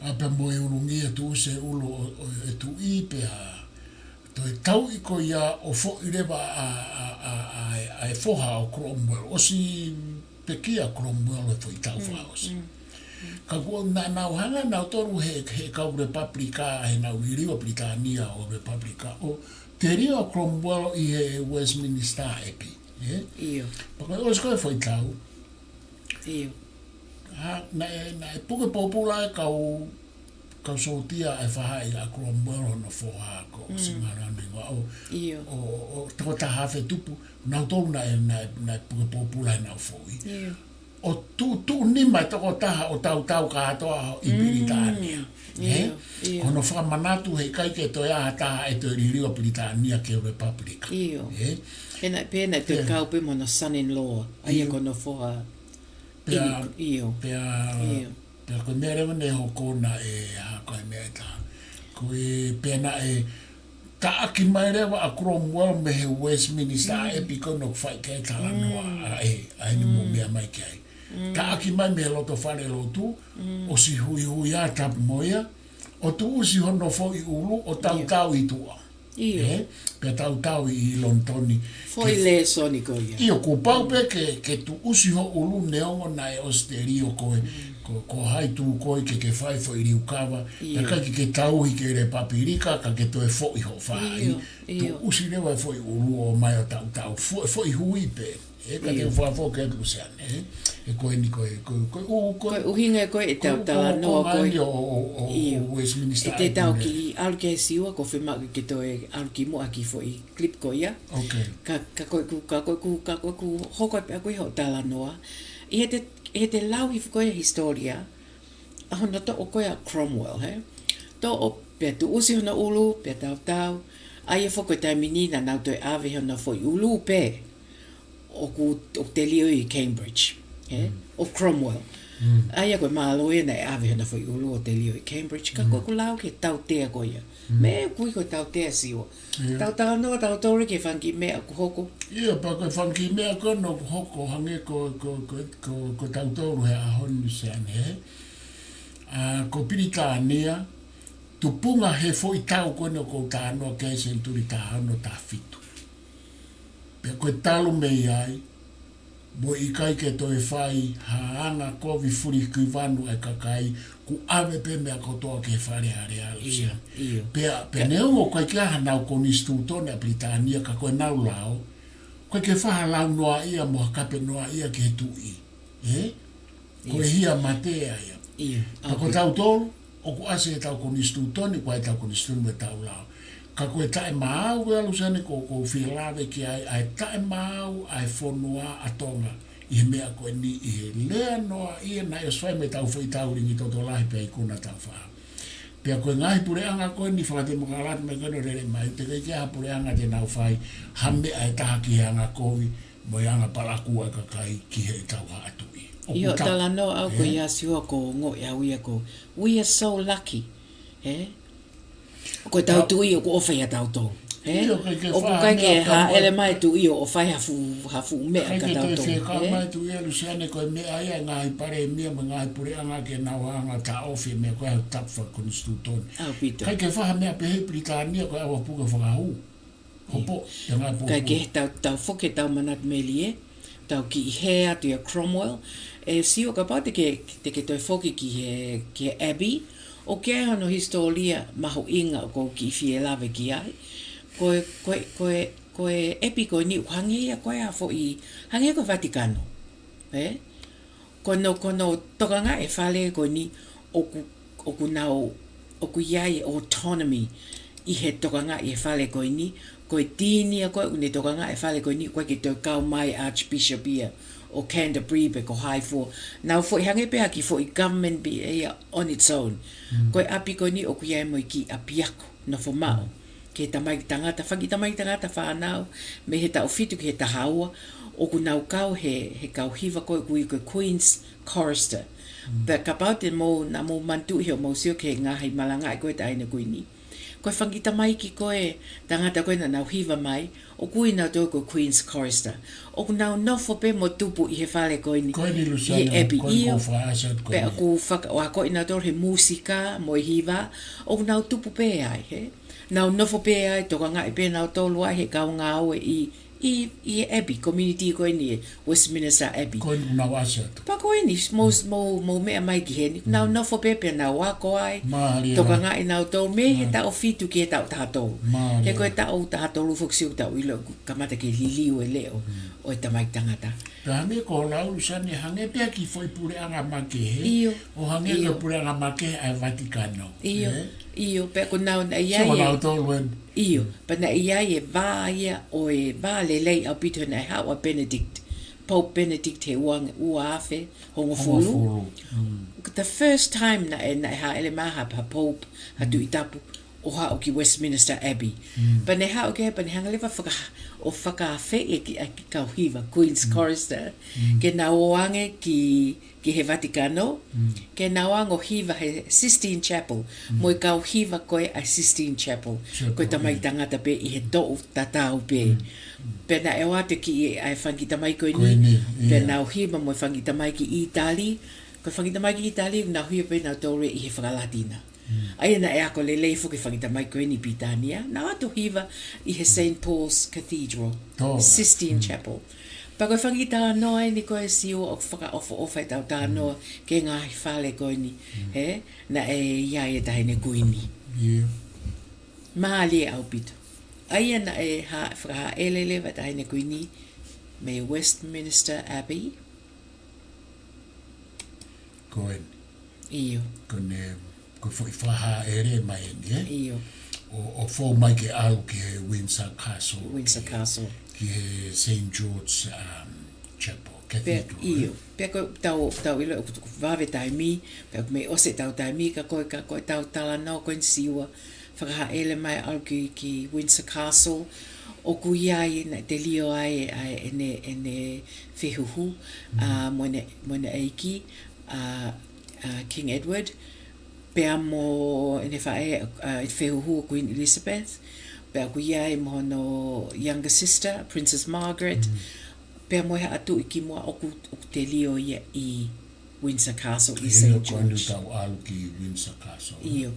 ʻA pea mo e ulungia tuʻusi e ʻulu ʻo, ʻo e tuʻi pea toe tauʻi ko ia ʻo foʻi leva ʻa, ʻa, ʻa, ʻa, ʻa e foha ʻo Cromwell. ʻOsi pekia Cromwell he foʻi tau fakaʻosi. Ka kuo nau, nau hanga nautolu he, he kau Lepapulika, heʻenau liliu ʻa Pilitānia ʻo Lepapulika, ʻo telio ʻa Cromwell ʻi he Westminster ʻEpi, ē? ʻIo. Pea ko e ʻosi ko e foʻi tau. ʻIo. ʻA, naʻe, naʻe puke pōpula e kau, kau sōtia e fahaʻi ʻa Cromwell hono foha ko Singalani ʻo, ʻio, ʻo, ʻo tokotaha afe tupu, nautolu naʻe, naʻe, naʻe puke pōpula ʻenau foʻi. ʻIo. ʻO tuʻu, tuʻu nima e tokotaha ʻo tautau kātoa ʻi Pilitānia. ʻIo, ʻio. Hono fakamanatu he ʻikai ke toe ʻi ai ha taha ʻe toe liliu ʻa Pilitānia ki he Lepapulika. ʻIo. Ē? Pea naʻe, pea naʻe toe kau pē mo hono son-in-law, ʻa ia ko hono foha. Pea, ʻIo. Pea, pea ko e meʻa leva naʻe hoko naʻe hā ko e meʻa ʻe taha. Ko e pea naʻe taʻaki mai leva ʻa Cromwell mei he Westminster ʻEpi ko ē ʻoku fai ki ai e talanoa ʻa e, ʻa eni mou meʻa mai ki ai. Taʻaki mai mei he loto falelotu, ʻosi huihuiʻa tapu mo ia, ʻo tuʻusi hono foʻi ʻulu, ʻo tautau ʻi tuʻa. ʻIo. Ē? Pea tautau ʻi Lonitoni. Foʻi lēsoni ko ia. ʻIo, kuo pau pē ke, ke tuʻusi ho ʻulu neongo naʻe ʻosi telio koe, ko, ko hai tuʻu koe ke ke fai foʻi liukava, pea ʻikai ke ke tauhi ki he Lepapulika, ka ke toe foʻi hoʻo fahaʻi. ʻIo, ʻio. Tuʻusi leva e foʻi ʻulu ʻo ʻomai ʻo tautau, fo-, foʻi hui pē. Ē, ka te u fakafoki atu Luseane, ē? Ē ko eni ko e, ko, ko, ʻo, ko, ko e ʻuhinga ko ē ʻetau talanoa ko ē ʻo, ʻo, ʻo, ʻo Westminster ʻEpi. ʻE te tau kiʻi ʻalu ki he Siua, ʻoku ou fiemaʻu ke toe ʻalu ki muʻa ki he foʻi clip ko ia. Ok. Ka, ka ko ʻeku, ka ko ʻeku, ka ko ʻeku hoko pē ʻaku ʻi hoʻo talanoa. ʻI heʻete, ʻi heʻete lau hifo ko ē hisitōlia, ʻa hono toʻo ko ē ʻa Cromwell, hē? Toʻo, pea tuʻusi hono ʻulu, pea tautau. ʻA ia foki ko e taimi ni naʻa nau toe ʻave hono foʻi ʻulu pē ʻoku, ʻoku telio ʻi Cambridge, hē? ʻO Cromwell. ʻA ia ko e mālō ia naʻe ʻave hono foʻi ʻulu ʻo telio ʻi Cambridge. Ka ko ʻeku lau ki he tautea ko ia. Meʻa ʻoku ui ko e tautea Siua. Tau talanoa tautolu ki he fanga kiʻi meʻa ʻoku hoko. ʻIo, pea ko e fanga kiʻi meʻa ko ē ʻoku hoko hangē ko, ko, ko, ko, ko tautolu he ʻaho ni Luseane, hē? ʻA, ko Pilitānia, tupunga he foʻi tau ko eni ʻoku ou talanoa ki ai, senituli taha ono, taha fitu. Pea ko e talu mei ai, mo e ʻikai ke toe fai ha angakovi fulikivanu ʻa e kakai, kuo ʻave pē meʻa kotoa ki he Fale Alea, Luseane. ʻIo. Pea, pea neongo ʻoku ʻikai ke ʻi ai hanau konisitūtone ʻa Pilitānia ka ko ʻenau lao, ʻoku ʻikai ke fai ha lau noaʻia mo ha kape noaʻia ki he tuʻi. Ē? Ko e hia mate ia. ʻIo. Pea ko tautolu, ʻoku ʻasi ʻetau konisitūtone, ko ʻetau konisitūtone mo ʻetau lao. Ka ko e taʻemaau ia Luseane ʻoku ou fie lave ki ai, ʻa e taʻemaau ʻa e fonua ʻa Tonga ʻi he meʻa ko eni, ʻi he lea noaʻia naʻe ʻosi fai mei heʻetau foʻi tau lingi totolahi pea ikuna tau fā. Pea ko e ngaahi puleʻanga ko eni fakatemokalati mai ko eni ʻo lele mai, teʻeki ke ʻi ai ha puleʻanga te nau fai ha meʻa ʻe taha ki he angakovi mo e anga palakū ʻa e kakai ki heʻetau haʻa tuʻi. ʻI hoʻo talanoa ʻaʻau ko ia Siua, ʻoku ou ongoʻi au ia ko, we are so lucky, ē? Ko ʻetau tuʻi ʻoku ʻofa ʻiate kitautolu, ē? ʻIo, ʻikai ke fai ha meʻa, ʻoku ʻikai ke hāʻele mai e tuʻi ʻo fai ha fuʻu, ha fuʻu meʻa kia kitautolu, ē? ʻIkai ke toe fekau mai e tuʻi ia Luseane, ko e meʻa ia e ngaahi palēmia mo e ngaahi puleʻanga ke nau hanga ʻo taʻofi e meʻa ko ē, tapu fakakonisitūtone. ʻAupito. ʻIkai ke fai ha meʻa pehē ʻi Pilitānia, ko e ʻaho ʻoku puke fakahū. Hopo, ʻio. Te ngā pōpō. Kae kehe, tau, tau foki ʻetau manatu melie, tau kiʻi hē atu ʻia Cromwell. ʻE Siua, kapau te ke, te ke toe foki ki he, ki he Abbey, ʻoku ʻi ai hono hisitōlia mahuʻinga ʻoku ou kiʻi fie lave ki ai. Ko e, ko e, ko e, ko e Abbey ko eni ʻoku hangē ia ko e ʻa e foʻi, hangē ko e Vatikano. Ē? Ko hono, ko hono tokangaʻi e fale ko eni ʻoku, ʻoku nau, ʻoku ʻi ai e autonomy ʻi he tokangaʻi e fale ko eni, ko e tīni ia ko ē ʻoku ne tokangaʻi e fale ko eni, ʻoku ʻikai ke toe kau mai Archbishop ia ʻo Canterbury pe ko hai fua. Nau foʻi hangē pē ha kiʻi foʻi government pē ia on its own. Ko e ʻapi ko eni ʻoku ʻi ai mo e kiʻi ʻapiako nofo maʻu. ki he tamaiki tangata, fanga tamaiki tangata fānau, mei he taʻu fitu ki he taha ua, ʻoku nau kau he, he kau hiva ko ē ʻoku ui ko e Queen's Chorister. Pea kapau te mou, naʻa mou manatuʻi he ʻoku mou sio ki he ngaahi malangaʻi ko ē ʻa e Taʻahine Kuini. Ko e fanga tamaiki ko ē tangata ko ē naʻa nau hiva mai, ʻoku ui nautolu ko e Queen's Chorister. ʻOku nau nofo pē mo tupu ʻi he fale ko eni, ʻi he Abbey, ʻio. Pea ʻoku faka-, ʻoku akoʻi nautolu he mūsika mo e hiva, ʻoku nau tupu pē ai, hē? Nau nofo pē ai, tokangaʻi pē nautolu ai he kau ngāue ʻi, ʻi, ʻi he Abbey, community ko eni ʻi Westminster Abbey. Pea ko eni, mou, mou, mou meʻa mai ki heni, nau nofo pē pea nau ako ai, tokangaʻi nautolu, mei he taʻu fitu ki he taʻu taha tolu. He ko e taʻu taha tolu foki ʻoku tau ʻilo ʻoku kamata ke liliu e leʻo ʻo e tamaiki tangata. Pea hangē ko hoʻo lau, Luseane, hangē pē ha kiʻi foʻi puleʻanga makehe, ʻio, ʻo hangē ko e puleʻanga makehe ʻa e Vatikano. ʻIo, ʻio, pea ko ʻenau, naʻe ʻi ai e, ʻio, pea naʻe ʻi ai e vā ia ʻo e vā lelei ʻaupito naʻe haʻu ʻa Benedict, Pope Benedict he ua, ua afe hongofulu. The first time naʻe, naʻe hāʻele mai ha, ha Pope, ha Tuʻi Tapu, ʻo haʻu ki Westminster Abbey. Pea ne haʻu ki ai, pea ne hanga leva faka-, ʻo fakaafeʻi e kiʻi, ʻa e kiʻi kau hiva, Queen's Chorister, ke nau ō ange ki, ki he Vatikano, ke nau ō ange ʻo hiva he Sistine Chapel, mo e kau hiva ko ē ʻa e Sistine Chapel, ko e tamaiki tangata pē ʻi he toʻu tatau pē. Pea naʻe ō atu e kiʻi, ʻa e fanga tamaiki ko eni, pea nau hiva mo e fanga tamaiki ʻItali, ko e fanga tamaiki ʻItali, nau hiva pē nautolu ʻi he fakalatina. ʻA ia naʻe ako lelei foki e fanga tamaiki ko eni ʻi Pilitānia, nau ō atu ʻo hiva ʻi he Saint Paul's Cathedral, Sistine Chapel. Pea ko e fanga talanoa eni ko ē, Siua, ʻoku fakaʻofoʻofa ʻetau talanoa ki he ngaahi fale ko eni, hē, naʻe ʻi ai e Taʻahine Kuini. Mālie ʻaupito. ʻA ia naʻe ha-, fakahāʻele leva e Taʻahine Kuini mei Westminster Abbey. Ko eni. ʻIo. Ko ʻene, ko e foʻi fakahāʻele mai eni, ē? ʻIo. ʻO, ʻo fou mai ke ʻalu ki he Windsor Castle, Windsor Castle, ki he Saint George, um, Chapel, Cathedral, ʻio. Pea ko ʻetau, tau ʻilo ʻoku tuku vave taimi, pea mei ʻosi ʻetau taimi, ka ko e, ka ko ʻetau talanoa ko eni, Siua, fakahāʻele mai ʻalu ki, ki Windsor Castle, ʻoku ʻi ai, naʻe telio ai, ʻa ʻene, ʻene fehuhu, ʻa, mo ʻene, mo ʻene ʻeiki, ʻa, ʻa King Edward, pea mo ʻene faʻē, ʻa, fehuhu ʻo Queen Elizabeth, pea ʻoku ʻi ai mo hono younger sister, Princess Margaret, pea mo e haʻa tuʻi kimuʻa ʻoku, ʻoku telio ia ʻi Windsor Castle ʻi Saint George. Tau ʻalu ki Windsor Castle, ē? ʻIo.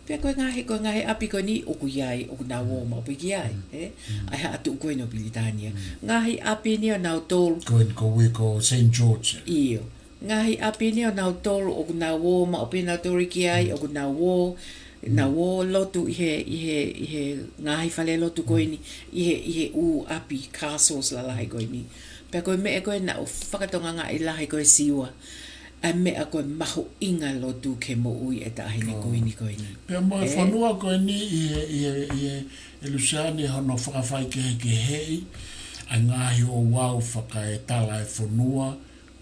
Pea ko e ngaahi, ko e ngaahi ʻapi ko eni ʻoku ʻi ai, ʻoku nau ō maʻu pē ki ai, ē? ʻA e haʻa tuʻi ko eni ʻo Pilitānia. Ngaahi ʻapi eni ʻo nautolu. Ko eni ko ē ko Saint George, ē? ʻIo. Ngaahi ʻapi eni ʻo nautolu ʻoku nau ō maʻu pē nautolu ki ai, ʻoku nau ō, nau ō lotu ʻi he, ʻi he, ʻi he ngaahi fale lotu ko eni, ʻi he, ʻi he ʻū ʻapi castles lalahi ko eni. Pea ko e meʻa ko ē naʻa ku fakatongangaʻi lahi ko ē, Siua, ʻa e meʻa ko e mahuʻinga lotu ki he moʻui e Taʻahine Kuini ko eni. Pea mo e fonua ko eni ʻi he, ʻi he, ʻi he, ʻe Luseane, hono fakafaikehekeheʻi ʻa e ngaahi ouau fakaetala e fonua,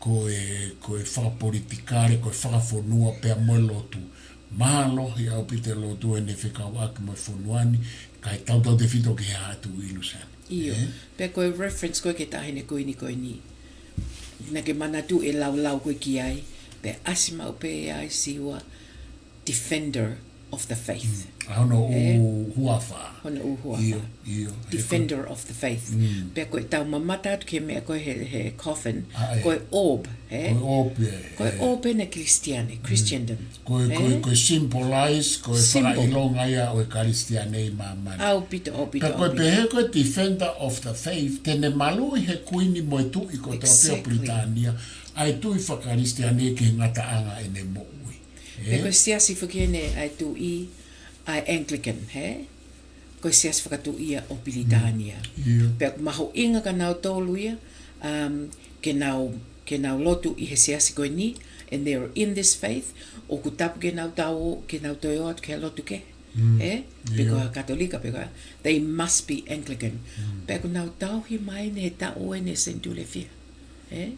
ko e, ko e fakapolitikale, ko e fakafonua pea mo e lotu. Mālohi ʻaupito e lotu ʻene fekauʻaki mo e fonua ni, kae tautautefito ki he haʻa tuʻi, Luseane. ʻIo. Pea ko e reference ko ē ki he Taʻahine Kuini ko eni, naʻa ke manatuʻi e laulau ko ē ki ai, pea ʻasi maʻu pē ai, Siua, Defender of the Faith. ʻA hono ʻū huafa. Hono ʻū huafa. ʻIo, ʻio. Defender of the Faith. Pea ko ʻetau mamata atu ki he meʻa ko ē he, he coffin, ko e orb, ē? Ko e orb, ē. Ko e orb ʻena Kalisitiane, Christendom. Ko e, ko e, ko e symbolize, ko e fakaʻilonga ia ʻo e Kalisitiane ʻi māmani. ʻAupito, ʻaupito, ʻaupito. Pea ko e pehē ko e Defender of the Faith, te ne maluʻi he kuini mo e tuʻi kotoa pē ʻo Pilitānia, ʻa e tui faka-Kalisitiane ki he ngataʻanga ʻene moʻui. Pea ko e siasi foki ʻeni ʻa e tuʻi ʻa e Anglican, hē? Ko e siasi fakatuʻia ʻo Pilitānia. Pea mahuʻinga kia nautolu ia, um, ke nau, ke nau lotu ʻi he siasi ko eni, and they're in this faith, ʻoku tapu ke nau tau, ke nau toe ō atu ki he lotu kehe. Ē? Pe ko ha Katolika, pe ko ha, they must be Anglican. Pea ʻoku nau tauhi mai ʻeni he taʻu ʻeni ʻe senituli ʻe fiha. Ē?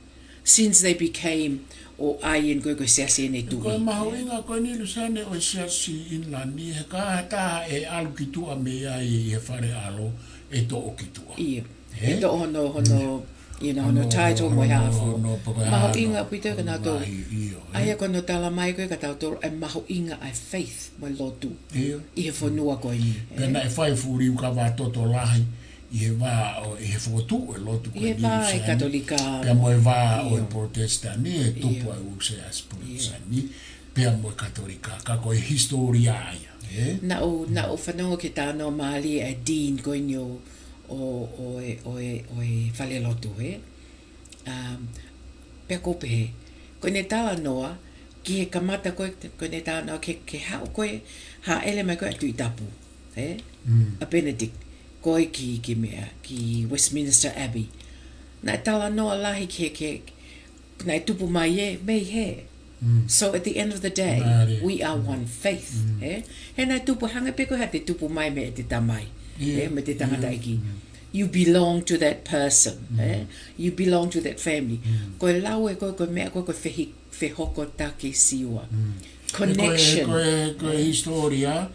since they became ʻo ʻai eni ko e, ko e siasi ʻene tuʻi. Ko e mahuʻinga ko eni, Luseane, ʻo e siasi ʻIngilani, he ka ha taha ʻe ʻalu ki tuʻa mei ai ʻi he fale ʻalo, ʻe toʻo ki tuʻa. ʻIo. ʻE toʻo hono, hono, you know, hono title mo e hā fua. Mahuʻinga ʻaupito ka nau tō. ʻA ia ko hono tala mai ko e ka tau tō, ʻa e mahuʻinga ʻa e faith mo e lotu ʻi he fonua ko eni. Pea naʻe fai fuliu ka vā toto lahi ʻi he vā ʻo, ʻi he fokotuʻu e lotu ko eni ʻi he vā ʻe Katolika. Pea mo e vā ʻo e Protestant, ʻi he tupu ʻa e ʻū siasi Protestant, pea mo e Katolika, ka ko e hisitōlia ia. Naʻu, naʻu fanongo ki he talanoa mālie ʻa e Dean ko eni ʻo, ʻo, ʻo e, ʻo e, ʻo e fale lotu, he. Um, pea ko pehē, ko ʻene talanoa, ki he kamata ko e, ko ʻene talanoa, ke, ke haʻu ko e, hāʻele mai ko e ʻa e Tuʻi Tapu, he? ʻA Benedict, ko e ki, ki meʻa, ki Westminster Abbey. Naʻe talanoa lahi ki he, ki he, naʻe tupu mai ē, mei hē. So at the end of the day, we are one faith, he? He naʻe tupu hangē pē ko e hā te tupu mai mei he Tamai, he? Mei he tangataʻeiki. You belong to that person, he? You belong to that family. Ko e lau ē ko e, ko e meʻa ko e, ko e fehi-, fehokotaki Siua. Connection. Ko e, ko e, ko e hisitōlia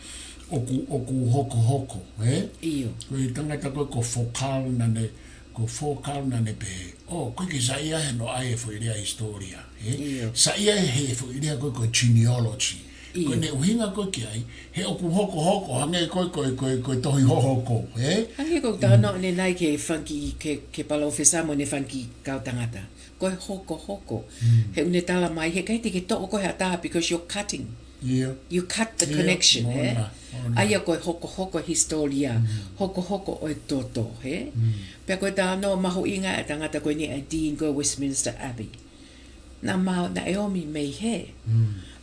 ʻoku, ʻoku hokohoko, he? ʻIo. Ko e tangata ko e, ko Fokal naʻa ne, ko Fokal naʻa ne pehē, ʻo, ʻoku ʻikai ke saiʻia heʻene ʻai e foʻi lea hisitōlia, he? ʻIo. Saiʻia he foʻi lea ko e, ko e genealogy. Ko ʻene ʻuhinga ko e ki ai, he ʻoku hokohoko, hangē ko e, ko e, ko e, ko e tohi hohoko, he? Hangē ko e talanoa ʻanenai ki he fanga kiʻi, ki he, ki he palōfesa mo ʻene fanga kiʻi kau tangata. Ko e hokohoko. He ʻoku ne tala mai, he ʻikai te ke toʻo ko e ha taha because you're cutting. You cut the connection, he? ʻA ia ko e hokohoko e hisitōlia, hokohoko ʻo e toto, he? Pea ko e talanoa mahuʻinga ʻa e tangata ko eni ʻa e Dean ko e Westminster Abbey. Naʻa mau, naʻe ʻomi mei hē.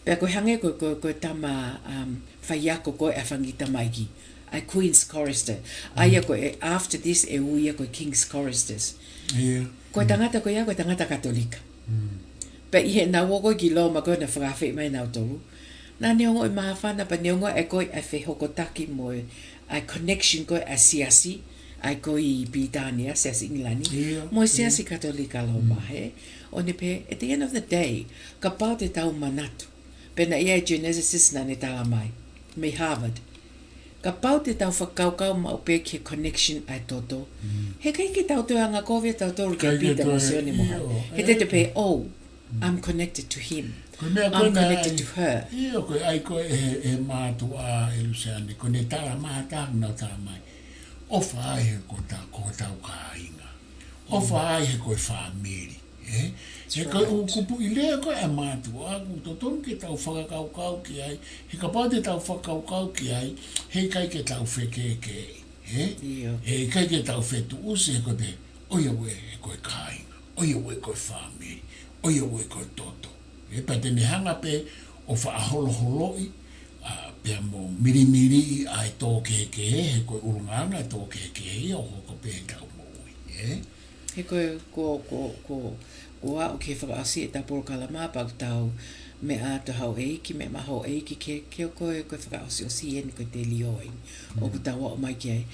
Pea ko e hangē ko e, ko e, ko e tama, um, faiako ko e ʻa e fanga kiʻi tamaiki, ʻa e Queen's Chorister. ʻA ia ko e, after this ʻe ui ia ko e King's Choristers. Ko e tangata ko ia ko e tangata Katolika. Pea ʻi heʻenau ō ko e ki Loma ko ē naʻa ne fakaafeʻi mai nautolu, naʻa ne ongoʻi māfana pea ne ongoʻi ʻa e ko e ʻa e fehokotaki mo e, ʻa e connection ko e ʻa e siasi, ʻa e ko e ʻi Pilitānia, siasi ʻIngilani, mo e siasi Katolika Loma, he? ʻO ne pehē, at the end of the day, kapau te tau manatu, pea naʻe ʻi ai e geneticist naʻa ne tala mai, mei Harvard. Kapau te tau fakakaukau maʻu pē ki he connection ʻa e toto, he ʻikai ke tau toe angakovi ʻa tautolu kia Pita mo Sione mo Hāna. He te te pehē, oh, I'm connected to him. I'm connected to her. ʻIo, ko e ʻai ko e he, he mātuʻa ē Luseane, ko ʻene tala mai ha taha naʻa ne tala mai, ʻofa ai he ko ta, ko hotau kāinga. ʻOfa ai he ko e fāmili. He? He ko e ʻū kupuʻi lea ko e ʻa e mātuʻa, ʻoku totonu ke tau fakakaukau ki ai, he kapau te tau fakakaukau ki ai, he ʻikai ke tau fekeekeeʻi, he? He ʻikai ke tau fetuʻusi, he ko e pehē, ʻoiauē, he ko e kāinga, ʻoiauē ko e fāmili, ʻoiauē ko e toto. He pea te ne hanga pē ʻo faʻa holoholoʻi, ʻa, pea mo milimiliʻi ʻa e tō kehekehe, he ko e ʻulungaanga e tō kehekehe ia ʻoku hoko pē he tau moʻui, he? He ko e, ko, ko, ko, ko aʻu ki he fakaʻosi ʻetau polokalama pea ʻoku tau meʻa atu houʻeiki, meʻa mai houʻeiki ke, ke ko e, ko e fakaʻosiʻosi eni ko e tēlio eni ʻoku tau aʻu mai ki ai.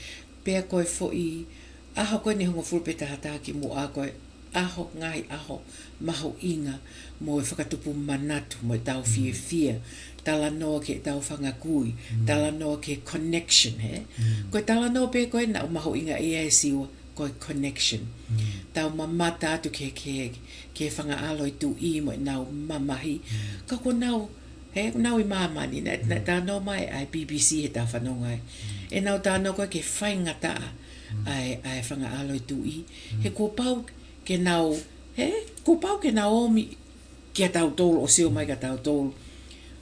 Pea ko e foʻi ʻaho ko eni ʻe hongofulu pē taha taha kimuʻa ko e ʻaho, ngaahi ʻaho mahuʻinga mo e fakatupu manatu, mo ʻetau fiefia, talanoa ki heʻetau fanga kui, talanoa ki he connection, he? Ko e talanoa pē ko ē naʻe mahuʻingaʻia ʻe Siua, ko e connection. Tau mamata atu ki he, ki he, ki he fanga ʻalo ʻi tuʻi mo ʻenau mamahi. Ka ko ʻenau, he, ʻenau ʻi māmani, naʻe, naʻe talanoa mai ʻa e B B C he ta fanongo ai. ʻEnau talanoa ko e ki he faingataʻa ʻa e, ʻa e fanga ʻalo ʻi tuʻi. He kuo pau ke nau, he, kuo pau ke nau ōmi kia tautolu ʻo sio mai kia tautolu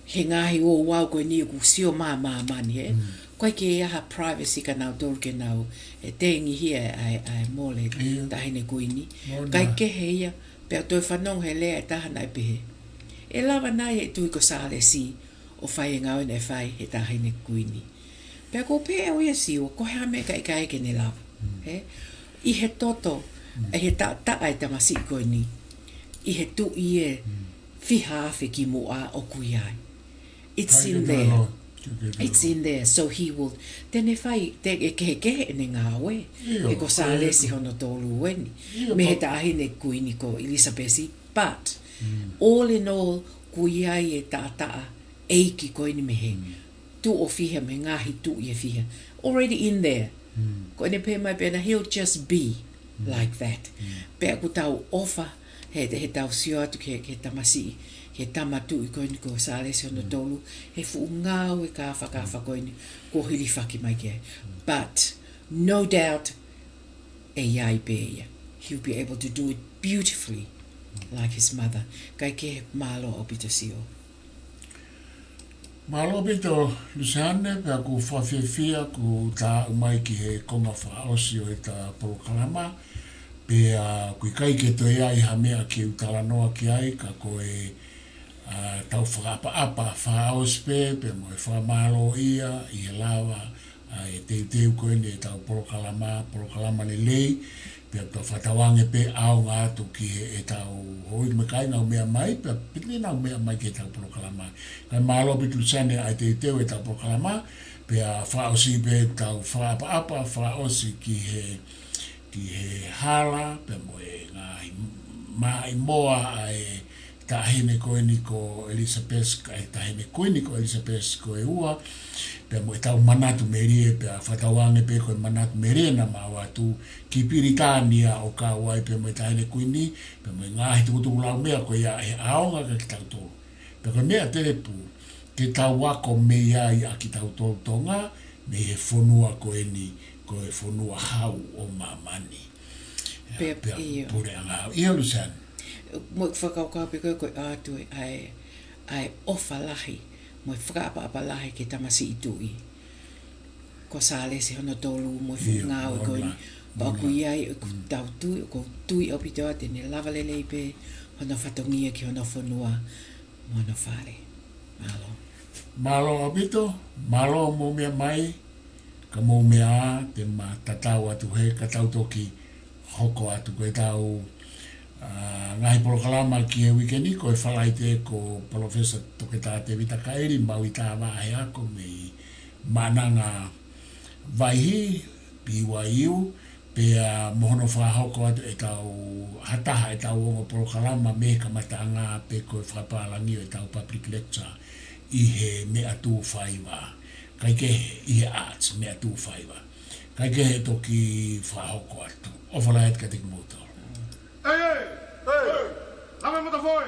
he ngaahi ouau ko eni ʻoku sio mai ʻa māmani, he? ʻOku ʻikai ke ʻi ai ha privacy kia nautolu ke nau, he, tengihia ʻa e, ʻa e mole taʻahine kuini. Kae kehe ia, pea toe fanongo he lea ʻe taha naʻe pehē, ʻe lava nai ʻe he Tuʻi ko Sālesi ʻo fai e ngāue naʻe fai he taʻahine kuini? Pea ʻoku ou pehē au ia Siua, ko e hā e meʻa ʻikai ke ne lava, he? ʻI he toto, ʻi he taʻataʻa e tamasiʻi ko eni, ʻi he tuʻi ʻe fiha afe kimuʻa ʻoku ʻi ai. It's in there. It's in there. So he will, te ne fai, te, ʻe kehekehe ʻene ngāue, he ko Sālesi hono tolu eni. Mei he taʻahine kuini ko ʻIlisapesi, But all in all, ko ia e taʻataʻa ʻeiki ko eni mei he tuʻi ʻo fiha, mei he ngaahi tuʻi ʻe fiha. Already in there. Ko ʻene pehē mai pē ʻana, he'll just be like that. Pea ʻoku tau ʻofa, he, he tau sio atu ki he, ki he tamasiʻi, ki he tama tuʻi ko eni ko Sālesi hono tolu, he fuʻu ngāue kāfakafa ko eni, kuo hilifaki mai ki ai. But, no doubt, ʻe ʻi ai pē ia. He'll be able to do it beautifully, like his mother. Kae kehe, mālō ʻaupito Sio. Mālō ʻaupito Luseane, pea ʻoku ou fakafiefia kuo ta aʻu mai ki he konga fakaʻosi ʻo ʻeta polokalama, pea ʻoku ʻikai ke toe ʻi ai ha meʻa ke u talanoa ki ai, ka ko e, ʻa, tau fakaʻapaʻapa fakaʻosi pē, pea mo e fakamālō ia ʻi he lava ʻa e teuteu ko eni ʻetau polokalama, polokalama lelei, pea tau fakatauange pē ʻaonga atu ki he ʻetau houʻeiki mo e kāinga ʻoku meʻa mai, pea pehē ni ʻoku meʻa mai ki heʻetau polokalama. Kae mālō ʻaupito Luseane ʻa e teuteu ʻetau polokalama, pea fakaʻosi pē tau fakaʻapaʻapa fakaʻosi ki he, ki he hala, pea mo e ngaahi maʻimoa ʻa e taʻahine ko eni ko Elizabeth, ʻa e taʻahine kuini ko Elizabeth ko e ua, pea mo ʻetau manatu melie, pea fakatauange pē ko e manatu melie naʻa maʻu atu ki Pilitānia ʻo kau ai pea mo e taʻahine kuini, pea mo e ngaahi tukutuku laumeʻa ko ia ʻe ʻaonga kia kitautolu. Pea ko e meʻa telepū, ke tau ako mei ai ʻa kitautolu Tonga, mei he fonua ko eni, ko e fonua hau ʻo māmani. Pea, pea ʻio. Puleʻanga hau. ʻIo Luseane. Mo e fakakaukau pē ko e, ko e ʻoatu ʻa e, ʻa e ʻofa lahi, mo e fakaʻapaʻapa lahi ki he tamasiʻi tuʻi ko Sālesi hono tolu mo e fuʻu ngāue ko eni. Pea ʻoku ʻi ai, ʻoku tau tui, ʻoku ou tui ʻaupito ʻa ʻene lava lelei pē hono fatongia ki hono fonua mo hono fale. Mālō. Mālō ʻaupito, mālō mou meʻa mai, ka mou meʻa ā, te ma tatau atu he ka tau toki hoko atu ko ʻetau, ʻa, ngaahi polokalama ki he uike ni, ko e Falaite ko Palōfesa Toketā Tēvita Kaʻili, Maui Tāvā he ako mei Maʻananga Vaihi, B Y U, pea mo hono fakahoko atu ʻetau, ha taha ʻetau ongo polokalama mei he kamataʻanga pē ko e fakapālangi ʻo ʻetau public lecture ʻi he meʻatū faiva. Kae kehe ʻi he arts, meʻatū faiva. Kae kehe toki fakahoko atu. ʻOfa lahi atu kiate kimoutolu. Ei, ei, ei, lama mata foe.